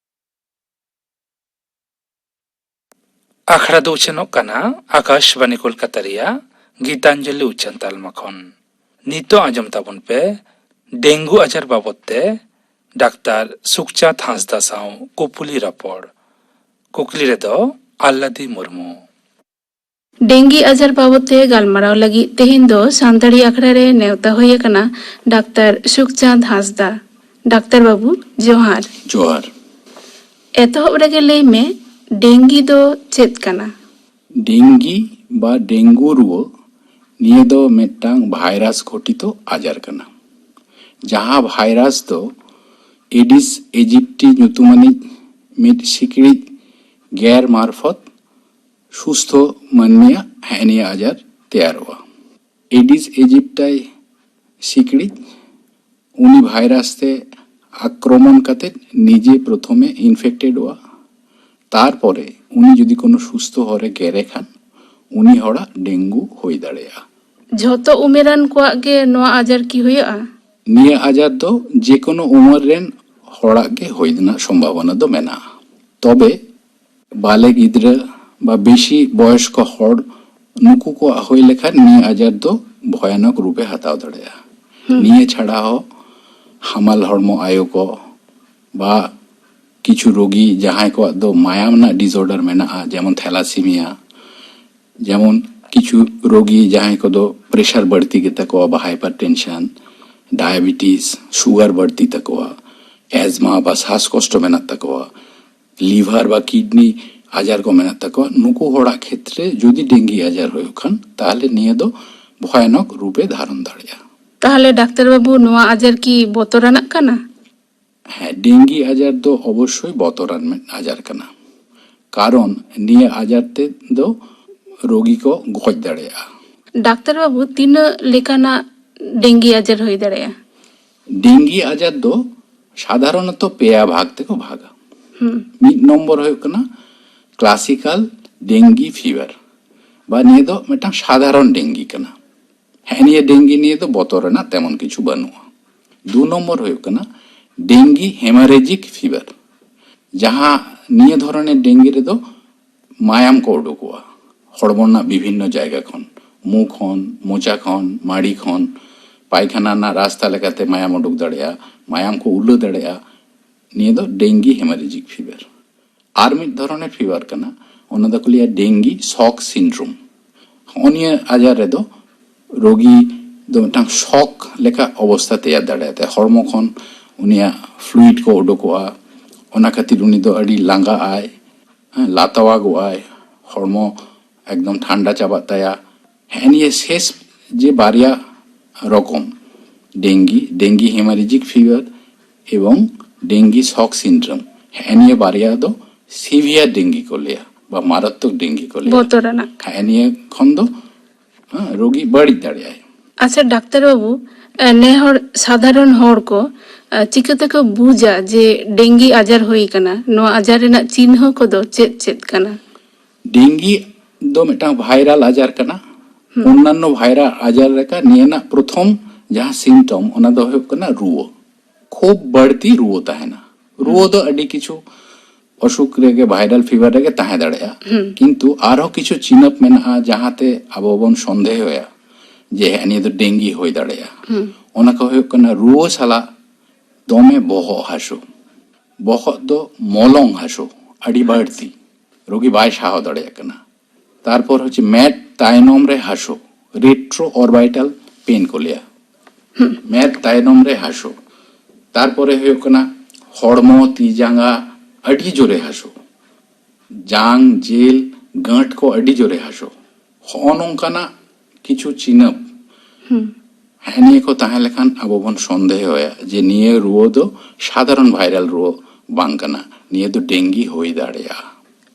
ᱟᱠᱷᱲᱟ ᱫᱚ ᱩᱪᱷᱟᱹᱱᱚᱜ ᱠᱟᱱᱟ ᱟᱠᱟᱥᱵᱟᱱᱤ ᱠᱳᱞᱠᱟᱛᱟ ᱨᱮᱭᱟᱜ ᱜᱤᱛᱟᱧᱡᱚᱞᱤ ᱩᱪᱷᱟᱹᱱ ᱛᱟᱞᱢᱟ ᱠᱷᱚᱱ᱾ ᱱᱤᱛᱚᱜ ᱟᱸᱡᱚᱢ ᱛᱟᱵᱚᱱ ᱯᱮ ᱰᱮᱝᱜᱩ ᱟᱡᱟᱨ ᱵᱟᱵᱚᱫ ᱛᱮ ᱰᱟᱠᱛᱟᱨ ᱥᱩᱠᱪᱟᱸᱫᱽ ᱦᱟᱸᱥᱫᱟ ᱥᱟᱶ ᱠᱩᱯᱩᱞᱤ ᱨᱚᱯᱚᱲ᱾ ᱠᱩᱠᱞᱤ ᱨᱮᱫᱚ ᱟᱞᱞᱟᱫᱤ ᱢᱩᱨᱢᱩ᱾ ᱰᱮᱝᱜᱤ ᱟᱡᱟᱨ ᱵᱟᱵᱚᱫ ᱛᱮ ᱜᱟᱞᱢᱟᱨᱟᱣ ᱞᱟᱹᱜᱤᱫ ᱛᱮᱦᱮᱧ ᱫᱚ ᱥᱟᱱᱛᱟᱲᱤ ᱟᱠᱷᱲᱟ ᱨᱮ ᱱᱮᱣᱛᱟ ᱦᱩᱭ ᱟᱠᱟᱱᱟ ᱰᱟᱠᱛᱟᱨ ᱥᱩᱠᱪᱟᱸᱫᱽ ᱦᱟᱸᱥᱫᱟ᱾ ᱰᱟᱠᱛᱟᱨ ᱵᱟᱹᱵᱩ, ᱡᱚᱦᱟᱨ᱾ ᱡᱚᱦᱟᱨ᱾ ᱮᱛᱚᱦᱚᱵ ᱨᱮᱜᱮ ᱞᱟᱹᱭ ᱢᱮ, ᱰᱮᱝᱜᱤ ᱫᱚ ᱪᱮᱫ ᱠᱟᱱᱟ? ᱰᱮᱝᱜᱤ ᱵᱟ ᱰᱮᱝᱜᱩ ᱨᱩᱣᱟᱹ, ᱱᱤᱭᱟᱹ ᱫᱚ ᱢᱤᱫᱴᱟᱝ ᱵᱷᱟᱭᱨᱟᱥ ᱜᱷᱚᱴᱤᱛᱚ ᱟᱡᱟᱨ ᱠᱟᱱᱟ, ᱡᱟᱦᱟᱸ ᱵᱷᱟᱭᱨᱟᱥ ᱫᱚ ᱮᱰᱤᱥ ᱮᱡᱤᱯᱴᱤ ᱧᱩᱛᱩᱢᱟᱱᱤᱡ ᱢᱤᱫ ᱥᱤᱠᱲᱤᱡ ᱜᱮᱨ ᱢᱟᱨᱯᱷᱚᱛ ᱥᱩᱥᱛᱷᱚ ᱢᱟᱹᱱᱢᱤᱭᱟᱜ ᱦᱮᱸ ᱱᱤᱭᱟᱹ ᱟᱡᱟᱨ ᱛᱮᱭᱟᱨᱚᱜᱼᱟ᱾ ᱮᱰᱤᱥ ᱮᱡᱤᱯᱴᱟᱭ ᱥᱤᱠᱲᱤᱡ, ᱩᱱᱤ ᱵᱷᱟᱭᱨᱟᱥ ᱛᱮ ᱟᱠᱨᱚᱢᱚᱱ ᱠᱟᱛᱮ ᱱᱤᱡᱮ ᱯᱨᱚᱛᱷᱚᱢᱮ ᱤᱱᱯᱷᱮᱠᱴᱮᱰᱚᱜᱼᱟ᱾ ᱛᱟᱨᱯᱚᱨᱮ ᱩᱱᱤ ᱡᱩᱫᱤ ᱠᱳᱱᱳ ᱥᱩᱥᱛᱷᱚ ᱦᱚᱲᱮ ᱜᱮᱨᱮ ᱠᱷᱟᱱ, ᱩᱱᱤ ᱦᱚᱲᱟᱜ ᱰᱮᱝᱜᱩ ᱦᱩᱭ ᱫᱟᱲᱮᱭᱟᱜᱼᱟ᱾ ᱡᱷᱚᱛᱚ ᱩᱢᱮᱨᱟᱱ ᱠᱚᱣᱟᱜ ᱜᱮ ᱱᱚᱣᱟ ᱟᱡᱟᱨ ᱠᱤ ᱦᱩᱭᱩᱜᱼᱟ? ᱱᱤᱭᱟᱹ ᱟᱡᱟᱨ ᱫᱚ ᱡᱮᱠᱳᱱᱳ ᱩᱢᱮᱨ ᱨᱮᱱ ᱦᱚᱲᱟᱜ ᱜᱮ ᱦᱩᱭ ᱨᱮᱱᱟᱜ ᱥᱚᱢᱵᱷᱟᱵᱚᱱᱟ ᱫᱚ ᱢᱮᱱᱟᱜᱼᱟ᱾ ᱛᱚᱵᱮ ᱵᱟᱞᱮ ᱜᱤᱫᱽᱨᱟᱹ ᱵᱟ ᱵᱮᱥᱤ ᱵᱚᱭᱚᱥᱠᱚ ᱦᱚᱲ, ᱱᱩᱠᱩ ᱠᱚᱣᱟᱜ ᱦᱩᱭ ᱞᱮᱠᱷᱟᱱ ᱱᱤᱭᱟᱹ ᱟᱡᱟᱨ ᱫᱚ ᱵᱷᱚᱭᱟᱱᱚᱠ ᱨᱩᱯᱮ ᱦᱟᱛᱟᱣ ᱫᱟᱲᱮᱭᱟᱜᱼᱟ᱾ ᱦᱩᱸ᱾ ᱱᱤᱭᱟᱹ ᱪᱷᱟᱲᱟ ᱦᱚᱸ ᱦᱟᱢᱟᱞ ᱦᱚᱲᱢᱚ ᱟᱭᱳ ᱠᱚ ᱵᱟ ᱠᱤᱪᱷᱩ ᱨᱳᱜᱤ ᱡᱟᱦᱟᱸᱭ ᱠᱚᱣᱟᱜ ᱫᱚ ᱢᱟᱭᱟᱢ ᱨᱮᱱᱟᱜ ᱰᱤᱥᱚᱨᱰᱟᱨ ᱢᱮᱱᱟᱜᱼᱟ, ᱡᱮᱢᱚᱱ ᱛᱷᱮᱞᱟᱥᱤᱢᱤᱭᱟ, ᱡᱮᱢᱚᱱ ᱠᱤᱪᱷᱩ ᱨᱳᱜᱤ ᱡᱟᱦᱟᱸᱭ ᱠᱚᱫᱚ ᱯᱨᱮᱥᱟᱨ ᱵᱟᱹᱲᱛᱤ ᱜᱮᱛᱟ ᱠᱚᱣᱟ ᱵᱟ ᱦᱟᱭᱯᱟᱨ ᱴᱮᱱᱥᱚᱱ, ᱰᱟᱭᱟᱵᱮᱴᱤᱥ, ᱥᱩᱜᱟᱨ ᱵᱟᱹᱲᱛᱤ ᱛᱟᱠᱚᱣᱟ, ᱮᱡᱢᱟ ᱵᱟ ᱥᱟᱥ ᱠᱚᱥᱴᱚ ᱢᱮᱱᱟᱜ ᱛᱟᱠᱚᱣᱟ, ᱞᱤᱵᱷᱟᱨ ᱵᱟ ᱠᱤᱰᱱᱤ ᱟᱡᱟᱨ ᱠᱚ ᱢᱮᱱᱟᱜ ᱛᱟᱠᱚᱣᱟ, ᱱᱩᱠᱩ ᱦᱚᱲᱟᱜ ᱠᱷᱮᱛᱨᱮ ᱡᱩᱫᱤ ᱰᱮᱝᱜᱤ ᱟᱡᱟᱨ ᱦᱩᱭᱩᱜ ᱠᱷᱟᱱ, ᱛᱟᱦᱚᱞᱮ ᱱᱤᱭᱟᱹ ᱫᱚ ᱵᱷᱚᱭᱟᱱᱚᱠ ᱨᱩᱯᱮ ᱫᱷᱟᱨᱚᱱ ᱫᱟᱲᱮᱭᱟᱜᱼᱟ᱾ ᱛᱟᱦᱚᱞᱮ ᱰᱟᱠᱛᱟᱨ ᱵᱟᱹᱵᱩ, ᱱᱚᱣᱟ ᱟᱡᱟᱨ ᱠᱤ ᱵᱚᱛᱚᱨᱟᱱᱟᱜ ᱠᱟᱱᱟ? ᱦᱮᱸ, ᱰᱮᱝᱜᱤ ᱟᱡᱟᱨ ᱫᱚ ᱚᱵᱚᱥᱥᱳᱭ ᱵᱚᱛᱚᱨᱟᱱ ᱢᱤᱫ ᱟᱡᱟᱨ ᱠᱟᱱᱟ, ᱠᱟᱨᱚᱱ ᱱᱤᱭᱟᱹ ᱟᱡᱟᱨ ᱛᱮᱫᱚ ᱨᱳᱜᱤ ᱠᱚ ᱜᱚᱡ ᱫᱟᱲᱮᱭᱟᱜᱼᱟ᱾ ᱰᱟᱠᱛᱟᱨ ᱵᱟᱹᱵᱩ, ᱛᱤᱱᱟᱹᱜ ᱞᱮᱠᱟᱱᱟᱜ ᱰᱮᱝᱜᱤ ᱟᱡᱟᱨ ᱦᱩᱭ ᱫᱟᱲᱮᱭᱟᱜᱼᱟ? ᱰᱮᱝᱜᱤ ᱟᱡᱟᱨ ᱫᱚ ᱥᱟᱫᱷᱟᱨᱚᱱᱚᱛᱚ ᱯᱮᱭᱟ ᱵᱷᱟᱜᱽ ᱛᱮᱠᱚ ᱵᱷᱟᱜᱟ᱾ ᱦᱩᱸ᱾ ᱢᱤᱫ ᱱᱚᱢᱵᱚᱨ ᱦᱩᱭᱩᱜ ᱠᱟᱱᱟ ᱠᱞᱟᱥᱤᱠᱟᱞ ᱰᱮᱝᱜᱤ ᱯᱷᱤᱵᱟᱨ, ᱵᱟ ᱱᱤᱭᱟᱹ ᱫᱚ ᱢᱤᱫᱴᱟᱝ ᱥᱟᱫᱷᱟᱨᱚᱱ ᱰᱮᱝᱜᱤ ᱠᱟᱱᱟ᱾ ᱦᱮᱸ, ᱱᱤᱭᱟᱹ ᱰᱮᱝᱜᱤ ᱱᱤᱭᱮ ᱫᱚ ᱵᱚᱛᱚᱨ ᱨᱮᱱᱟᱜ ᱛᱮᱢᱚᱱ ᱠᱤᱪᱷᱩ ᱵᱟᱹᱱᱩᱜᱼᱟ᱾ ᱫᱩ ᱱᱚᱢᱵᱚᱨ ᱦᱩᱭᱩᱜ ᱠᱟᱱᱟ ᱰᱮᱝᱜᱤ ᱦᱮᱢᱟᱨᱮᱡᱤᱠ ᱯᱷᱤᱵᱟᱨ, ᱡᱟᱦᱟᱸ ᱱᱤᱭᱟᱹ ᱫᱷᱚᱨᱚᱱᱮᱨ ᱰᱮᱝᱜᱤ ᱨᱮᱫᱚ ᱢᱟᱭᱟᱢ ᱠᱚ ᱩᱰᱩᱠᱚᱜᱼᱟ ᱦᱚᱲᱢᱚ ᱨᱮᱱᱟᱜ ᱵᱤᱵᱷᱤᱱᱱᱚ ᱡᱟᱭᱜᱟ ᱠᱷᱚᱱ, ᱢᱩ ᱠᱷᱚᱱ, ᱢᱚᱪᱟ ᱠᱷᱚᱱ, ᱢᱟᱲᱤ ᱠᱷᱚᱱ, ᱯᱟᱭᱠᱷᱟᱱᱟ ᱨᱮᱱᱟᱜ ᱨᱟᱥᱛᱟ ᱞᱮᱠᱟᱛᱮ ᱢᱟᱭᱟᱢ ᱩᱰᱩᱠ ᱫᱟᱲᱮᱭᱟᱜᱼᱟ, ᱢᱟᱭᱟᱢ ᱠᱚ ᱩᱞᱟᱹ ᱫᱟᱲᱮᱭᱟᱜᱼᱟ᱾ ᱱᱤᱭᱟᱹ ᱫᱚ ᱰᱮᱝᱜᱤ ᱦᱮᱢᱟᱨᱮᱡᱤᱠ ᱯᱷᱤᱵᱟᱨ᱾ ᱟᱨ ᱢᱤᱫ ᱫᱷᱚᱨᱚᱱᱮᱨ ᱯᱷᱤᱵᱟᱨ ᱠᱟᱱᱟ, ᱚᱱᱟ ᱫᱚᱠᱚ ᱞᱟᱹᱭᱟ ᱰᱮᱝᱜᱤ ᱥᱚᱠ ᱥᱤᱱᱰᱨᱳᱢ᱾ ᱦᱚᱸᱜᱼᱚ ᱱᱤᱭᱟᱹ ᱟᱡᱟᱨ ᱨᱮᱫᱚ ᱨᱳᱜᱤ ᱫᱚ ᱢᱤᱫᱴᱟᱝ ᱥᱚᱠ ᱞᱮᱠᱟ ᱚᱵᱚᱥᱛᱟ ᱛᱮᱭᱟᱨ ᱫᱟᱲᱮᱭᱟᱜ ᱛᱟᱭᱟ᱾ ᱦᱚᱲᱢᱚ ᱠᱷᱚᱱ ᱩᱱᱤᱭᱟᱜ ᱯᱷᱞᱩᱭᱤᱰ ᱠᱚ ᱩᱰᱩᱠᱚᱜᱼᱟ, ᱚᱱᱟ ᱠᱷᱟᱹᱛᱤᱨ ᱩᱱᱤ ᱫᱚ ᱟᱹᱰᱤ ᱞᱟᱸᱜᱟᱜ ᱟᱭ, ᱦᱮᱸ, ᱞᱟᱛᱟᱣᱟᱜᱚᱜ ᱟᱭ, ᱦᱚᱲᱢᱚ ᱮᱠᱫᱚᱢ ᱴᱷᱟᱱᱰᱟ ᱪᱟᱵᱟᱜ ᱛᱟᱭᱟ᱾ ᱦᱮᱸ, ᱱᱤᱭᱟᱹ ᱥᱮᱥ ᱡᱮ ᱵᱟᱨᱭᱟ ᱨᱚᱠᱚᱢ, ᱰᱮᱝᱜᱤ, ᱰᱮᱝᱜᱤ ᱦᱮᱢᱟᱨᱮᱡᱤᱠ ᱯᱷᱤᱵᱟᱨ ᱮᱵᱚᱝ ᱰᱮᱝᱜᱤ ᱥᱚᱠ ᱥᱤᱱᱰᱨᱳᱢ, ᱦᱮᱸ, ᱱᱤᱭᱟᱹ ᱵᱟᱨᱭᱟ ᱫᱚ ᱥᱤᱵᱷᱤᱭᱟᱨ ᱰᱮᱝᱜᱤ ᱠᱚ ᱞᱟᱹᱭᱟ ᱵᱟ ᱢᱟᱨᱟᱛᱛᱚᱠ ᱰᱮᱝᱜᱤ ᱠᱚ ᱞᱟᱹᱭᱟ᱾ ᱵᱚᱛᱚᱨᱟᱱᱟᱜ᱾ ᱦᱮᱸ, ᱱᱤᱭᱟᱹ ᱠᱷᱚᱱ ᱫᱚ, ᱦᱮᱸ, ᱨᱳᱜᱤ ᱵᱟᱹᱲᱤᱡ ᱫᱟᱲᱮᱭᱟᱜᱼᱟᱭ᱾ ᱟᱪᱪᱷᱟ ᱰᱟᱠᱛᱟᱨ ᱵᱟᱹᱵᱩ, ᱮ, ᱱᱮ ᱦᱚᱲ ᱥᱟᱫᱷᱟᱨᱚᱱ ᱦᱚᱲ ᱠᱚ, ᱮ, ᱪᱤᱠᱟᱹ ᱛᱮᱠᱚ ᱵᱩᱡᱟ ᱡᱮ ᱰᱮᱝᱜᱤ ᱟᱡᱟᱨ ᱦᱩᱭ ᱟᱠᱟᱱᱟ? ᱱᱚᱣᱟ ᱟᱡᱟᱨ ᱨᱮᱱᱟᱜ ᱪᱤᱱᱦᱟᱹ ᱠᱚᱫᱚ ᱪᱮᱫ ᱪᱮᱫ ᱠᱟᱱᱟ? ᱰᱮᱝᱜᱤ ᱫᱚ ᱢᱤᱫᱴᱟᱝ ᱵᱷᱟᱭᱨᱟᱞ ᱟᱡᱟᱨ ᱠᱟᱱᱟ᱾ ᱦᱩᱸ᱾ ᱚᱱᱱᱟᱱᱱᱚ ᱵᱷᱟᱭᱨᱟᱞ ᱟᱡᱟᱨ ᱞᱮᱠᱟ ᱱᱤᱭᱟᱹ ᱨᱮᱱᱟᱜ ᱯᱨᱚᱛᱷᱚᱢ ᱡᱟᱦᱟᱸ ᱥᱤᱢᱴᱚᱢ, ᱚᱱᱟ ᱫᱚ ᱦᱩᱭᱩᱜ ᱠᱟᱱᱟ ᱨᱩᱣᱟᱹ᱾ ᱠᱷᱩᱵ ᱵᱟᱹᱲᱛᱤ ᱨᱩᱣᱟᱹ ᱛᱟᱦᱮᱱᱟ᱾ ᱨᱩᱣᱟᱹ ᱫᱚ ᱟᱹᱰᱤ ᱠᱤᱪᱷᱩ ᱚᱥᱩᱠ ᱨᱮᱜᱮ, ᱵᱷᱟᱭᱨᱟᱞ ᱯᱷᱤᱵᱟᱨ ᱨᱮᱜᱮ ᱛᱟᱦᱮᱸ ᱫᱟᱲᱮᱭᱟᱜᱼᱟ᱾ ᱦᱩᱸ᱾ ᱠᱤᱱᱛᱩ ᱟᱨᱦᱚᱸ ᱠᱤᱪᱷᱩ ᱪᱤᱱᱦᱟᱹᱯ ᱢᱮᱱᱟᱜᱼᱟ ᱡᱟᱦᱟᱸᱛᱮ ᱟᱵᱚ ᱵᱚᱱ ᱥᱚᱱᱫᱮᱦᱚᱭᱟ ᱡᱮ ᱦᱮᱸ, ᱱᱤᱭᱟᱹ ᱫᱚ ᱰᱮᱝᱜᱤ ᱦᱩᱭ ᱫᱟᱲᱮᱭᱟᱜᱼᱟ᱾ ᱦᱩᱸ᱾ ᱚᱱᱟ ᱠᱚ ᱦᱩᱭᱩᱜ ᱠᱟᱱᱟ ᱨᱩᱣᱟᱹ ᱥᱟᱞᱟᱜ ᱫᱚᱢᱮ ᱵᱚᱦᱚᱜ ᱦᱟᱹᱥᱩ, ᱵᱚᱦᱚᱜ ᱫᱚ ᱢᱚᱞᱚᱝ ᱦᱟᱹᱥᱩ ᱟᱹᱰᱤ ᱵᱟᱹᱲᱛᱤ, ᱨᱳᱜᱤ ᱵᱟᱭ ᱥᱟᱦᱟᱣ ᱫᱟᱲᱮᱭᱟᱜ ᱠᱟᱱᱟ᱾ ᱛᱟᱨᱯᱚᱨ ᱦᱚᱪᱪᱷᱮ ᱢᱮᱫ ᱛᱟᱭᱱᱚᱢ ᱨᱮ ᱦᱟᱹᱥᱩ, ᱨᱮᱴᱨᱳ ᱚᱨᱵᱟᱭᱴᱟᱞ ᱯᱮᱱ ᱠᱚ ᱞᱟᱹᱭᱟ, ᱢᱮᱫ ᱛᱟᱭᱱᱚᱢ ᱨᱮ ᱦᱟᱹᱥᱩ᱾ ᱛᱟᱨᱯᱚᱨᱮ ᱦᱩᱭᱩᱜ ᱠᱟᱱᱟ ᱦᱚᱲᱢᱚ ᱛᱤ ᱡᱟᱸᱜᱟ ᱟᱹᱰᱤ ᱡᱳᱨᱮ ᱦᱟᱹᱥᱩ, ᱡᱟᱝ ᱡᱤᱞ ᱜᱟᱹᱴ ᱠᱚ ᱟᱹᱰᱤ ᱡᱳᱨᱮ ᱦᱟᱹᱥᱩ᱾ ᱦᱚᱸᱜᱼᱚ ᱱᱚᱝᱠᱟᱱᱟᱜ ᱠᱤᱪᱷᱩ ᱪᱤᱱᱦᱟᱹᱯ ᱦᱩᱸ᱾ ᱦᱮᱸ, ᱱᱤᱭᱟᱹ ᱠᱚ ᱛᱟᱦᱮᱸ ᱞᱮᱠᱷᱟᱱ ᱟᱵᱚ ᱵᱚᱱ ᱥᱚᱱᱫᱮᱦᱚᱭᱟ ᱡᱮ ᱱᱤᱭᱟᱹ ᱨᱩᱣᱟᱹ ᱫᱚ ᱥᱟᱫᱷᱟᱨᱚᱱ ᱵᱷᱟᱭᱨᱟᱞ ᱨᱩᱣᱟᱹ ᱵᱟᱝ ᱠᱟᱱᱟ, ᱱᱤᱭᱟᱹ ᱫᱚ ᱰᱮᱝᱜᱤ ᱦᱩᱭ ᱫᱟᱲᱮᱭᱟᱜᱼᱟ᱾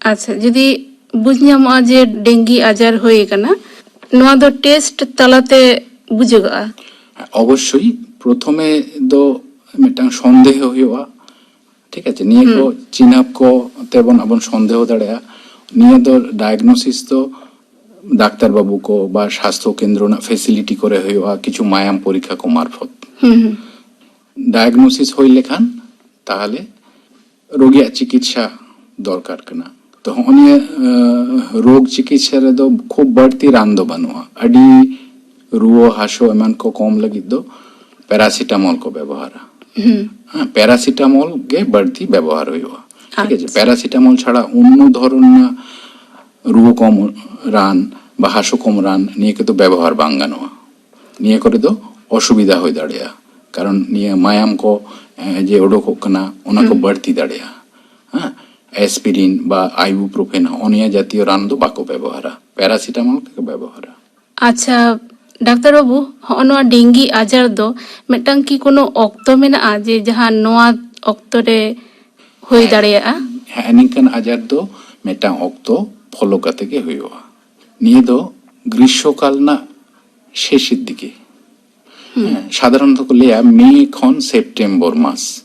ᱟᱪᱪᱷᱟ, ᱡᱩᱫᱤ ᱵᱩᱡᱽ ᱧᱟᱢᱚᱜᱼᱟ ᱡᱮ ᱰᱮᱝᱜᱤ ᱟᱡᱟᱨ ᱦᱩᱭ ᱟᱠᱟᱱᱟ, ᱱᱚᱣᱟ ᱫᱚ ᱴᱮᱥᱴ ᱛᱟᱞᱟᱛᱮ ᱵᱩᱡᱷᱟᱹᱜᱚᱜᱼᱟ? ᱚᱵᱚᱥᱥᱳᱭ, ᱯᱨᱚᱛᱷᱚᱢᱮ ᱫᱚ ᱢᱤᱫᱴᱟᱝ ᱥᱚᱱᱫᱮᱦᱚ ᱦᱩᱭᱩᱜᱼᱟ, ᱴᱷᱤᱠ ᱟᱪᱷᱮ? ᱱᱤᱭᱟᱹ ᱠᱚ ᱪᱤᱱᱦᱟᱹᱯ ᱠᱚ ᱛᱮᱵᱚᱱ ᱟᱵᱚᱱ ᱥᱚᱱᱫᱮᱦᱚ ᱫᱟᱲᱮᱭᱟᱜᱼᱟ᱾ ᱱᱤᱭᱟᱹ ᱫᱚ ᱰᱟᱭᱟᱜᱱᱳᱥᱤᱥ ᱫᱚ ᱰᱟᱠᱛᱟᱨ ᱵᱟᱹᱵᱩ ᱠᱚ ᱵᱟ ᱥᱟᱥᱛᱷᱚ ᱠᱮᱱᱫᱨᱚ ᱨᱮᱱᱟᱜ ᱯᱷᱮᱥᱤᱞᱤᱴᱤ ᱠᱚᱨᱮ ᱦᱩᱭᱩᱜᱼᱟ, ᱠᱤᱪᱷᱩ ᱢᱟᱭᱟᱢ ᱯᱚᱨᱤᱠᱠᱷᱟ ᱠᱚ ᱢᱟᱨᱯᱷᱚᱛ᱾ ᱰᱟᱭᱟᱜᱱᱳᱥᱤᱥ ᱦᱩᱭ ᱞᱮᱠᱷᱟᱱ ᱛᱟᱦᱚᱞᱮ ᱨᱳᱜᱤᱭᱟᱜ ᱪᱤᱠᱤᱛᱥᱟ ᱫᱚᱨᱠᱟᱨ ᱠᱟᱱᱟ᱾ ᱛᱚ, ᱦᱚᱸᱜᱼᱚ ᱱᱤᱭᱟᱹ ᱟᱸ, ᱨᱳᱜᱽ ᱪᱤᱠᱤᱛᱥᱟ ᱨᱮᱫᱚ ᱠᱷᱩᱵ ᱵᱟᱹᱲᱛᱤ ᱨᱟᱱ ᱫᱚ ᱵᱟᱹᱱᱩᱜᱼᱟ᱾ ᱟᱹᱰᱤ ᱨᱩᱣᱟᱹ ᱦᱟᱹᱥᱩ ᱮᱢᱟᱱ ᱠᱚ ᱠᱚᱢ ᱞᱟᱹᱜᱤᱫ ᱫᱚ ᱯᱮᱨᱟᱥᱤᱴᱟᱢᱚᱞ ᱠᱚ ᱵᱮᱵᱚᱦᱟᱨᱟ᱾ ᱦᱮᱸ, ᱯᱮᱨᱟᱥᱤᱴᱟᱢᱚᱞ ᱜᱮ ᱵᱟᱹᱲᱛᱤ ᱵᱮᱵᱚᱦᱟᱨ ᱦᱩᱭᱩᱜᱼᱟ, ᱴᱷᱤᱠ ᱟᱪᱷᱮ? ᱯᱮᱨᱟᱥᱤᱴᱟᱢᱚᱞ ᱪᱷᱟᱲᱟ ᱚᱱᱱᱚ ᱫᱷᱚᱨᱚᱱ ᱨᱮᱱᱟᱜ ᱨᱩᱣᱟᱹ ᱠᱚᱢ ᱨᱟᱱ ᱵᱟ ᱦᱟᱹᱥᱩ ᱠᱚᱢ ᱨᱟᱱ ᱱᱤᱭᱟᱹ ᱠᱚᱫᱚ ᱵᱮᱵᱚᱦᱟᱨ ᱵᱟᱝ ᱜᱟᱱᱚᱜᱼᱟ᱾ ᱱᱤᱭᱟᱹ ᱠᱚᱨᱮ ᱫᱚ ᱚᱥᱩᱵᱤᱫᱷᱟ ᱦᱩᱭ ᱫᱟᱲᱮᱭᱟᱜᱼᱟ, ᱠᱟᱨᱚᱱ ᱱᱤᱭᱟᱹ ᱢᱟᱭᱟᱢ ᱠᱚ ᱮ, ᱡᱮ ᱩᱰᱩᱠᱚᱜ ᱠᱟᱱᱟ, ᱚᱱᱟ ᱠᱚ ᱵᱟᱹᱲᱛᱤ ᱫᱟᱲᱮᱭᱟᱜᱼᱟ᱾ ᱦᱮᱸ, ᱮᱥᱯᱤᱨᱤᱱ ᱵᱟ ᱟᱭᱵᱩᱯᱨᱳᱯᱷᱮᱱ, ᱦᱚᱸᱜᱼᱚ ᱱᱤᱭᱟᱹ ᱡᱟᱛᱤᱭᱚ ᱨᱟᱱ ᱫᱚ ᱵᱟᱠᱚ ᱵᱮᱵᱚᱦᱟᱨᱟ, ᱯᱮᱨᱟᱥᱤᱴᱟᱢᱚᱞ ᱜᱮᱠᱚ ᱵᱮᱵᱚᱦᱟᱨᱟ᱾ ᱟᱪᱪᱷᱟ ᱰᱟᱠᱛᱟᱨ ᱵᱟᱹᱵᱩ, ᱦᱚᱸᱜᱼᱚ ᱱᱚᱣᱟ ᱰᱮᱝᱜᱤ ᱟᱡᱟᱨ ᱫᱚ ᱢᱤᱫᱴᱟᱝ ᱠᱤ ᱠᱳᱱᱳ ᱚᱠᱛᱚ ᱢᱮᱱᱟᱜᱼᱟ ᱡᱮ ᱡᱟᱦᱟᱸ ᱱᱚᱣᱟ ᱚᱠᱛᱚ ᱨᱮ ᱦᱩᱭ ᱫᱟᱲᱮᱭᱟᱜᱼᱟ? ᱦᱮᱸ, ᱱᱤᱝᱠᱟᱱ ᱟᱡᱟᱨ ᱫᱚ ᱢᱤᱫᱴᱟᱝ ᱚᱠᱛᱚ ᱯᱷᱚᱞᱳ ᱠᱟᱛᱮ ᱜᱮ ᱦᱩᱭᱩᱜᱼᱟ᱾ ᱱᱤᱭᱟᱹ ᱫᱚ ᱜᱨᱤᱥᱥᱚᱠᱟᱞ ᱨᱮᱱᱟᱜ ᱥᱮᱥᱮᱨ ᱫᱤᱠᱮ, ᱦᱮᱸ, ᱥᱟᱫᱷᱟᱨᱚᱱᱚᱛᱚ ᱠᱚ ᱞᱟᱹᱭᱟ ᱢᱮ ᱠᱷᱚᱱ ᱥᱮᱯᱴᱮᱢᱵᱚᱨ ᱢᱟᱥ᱾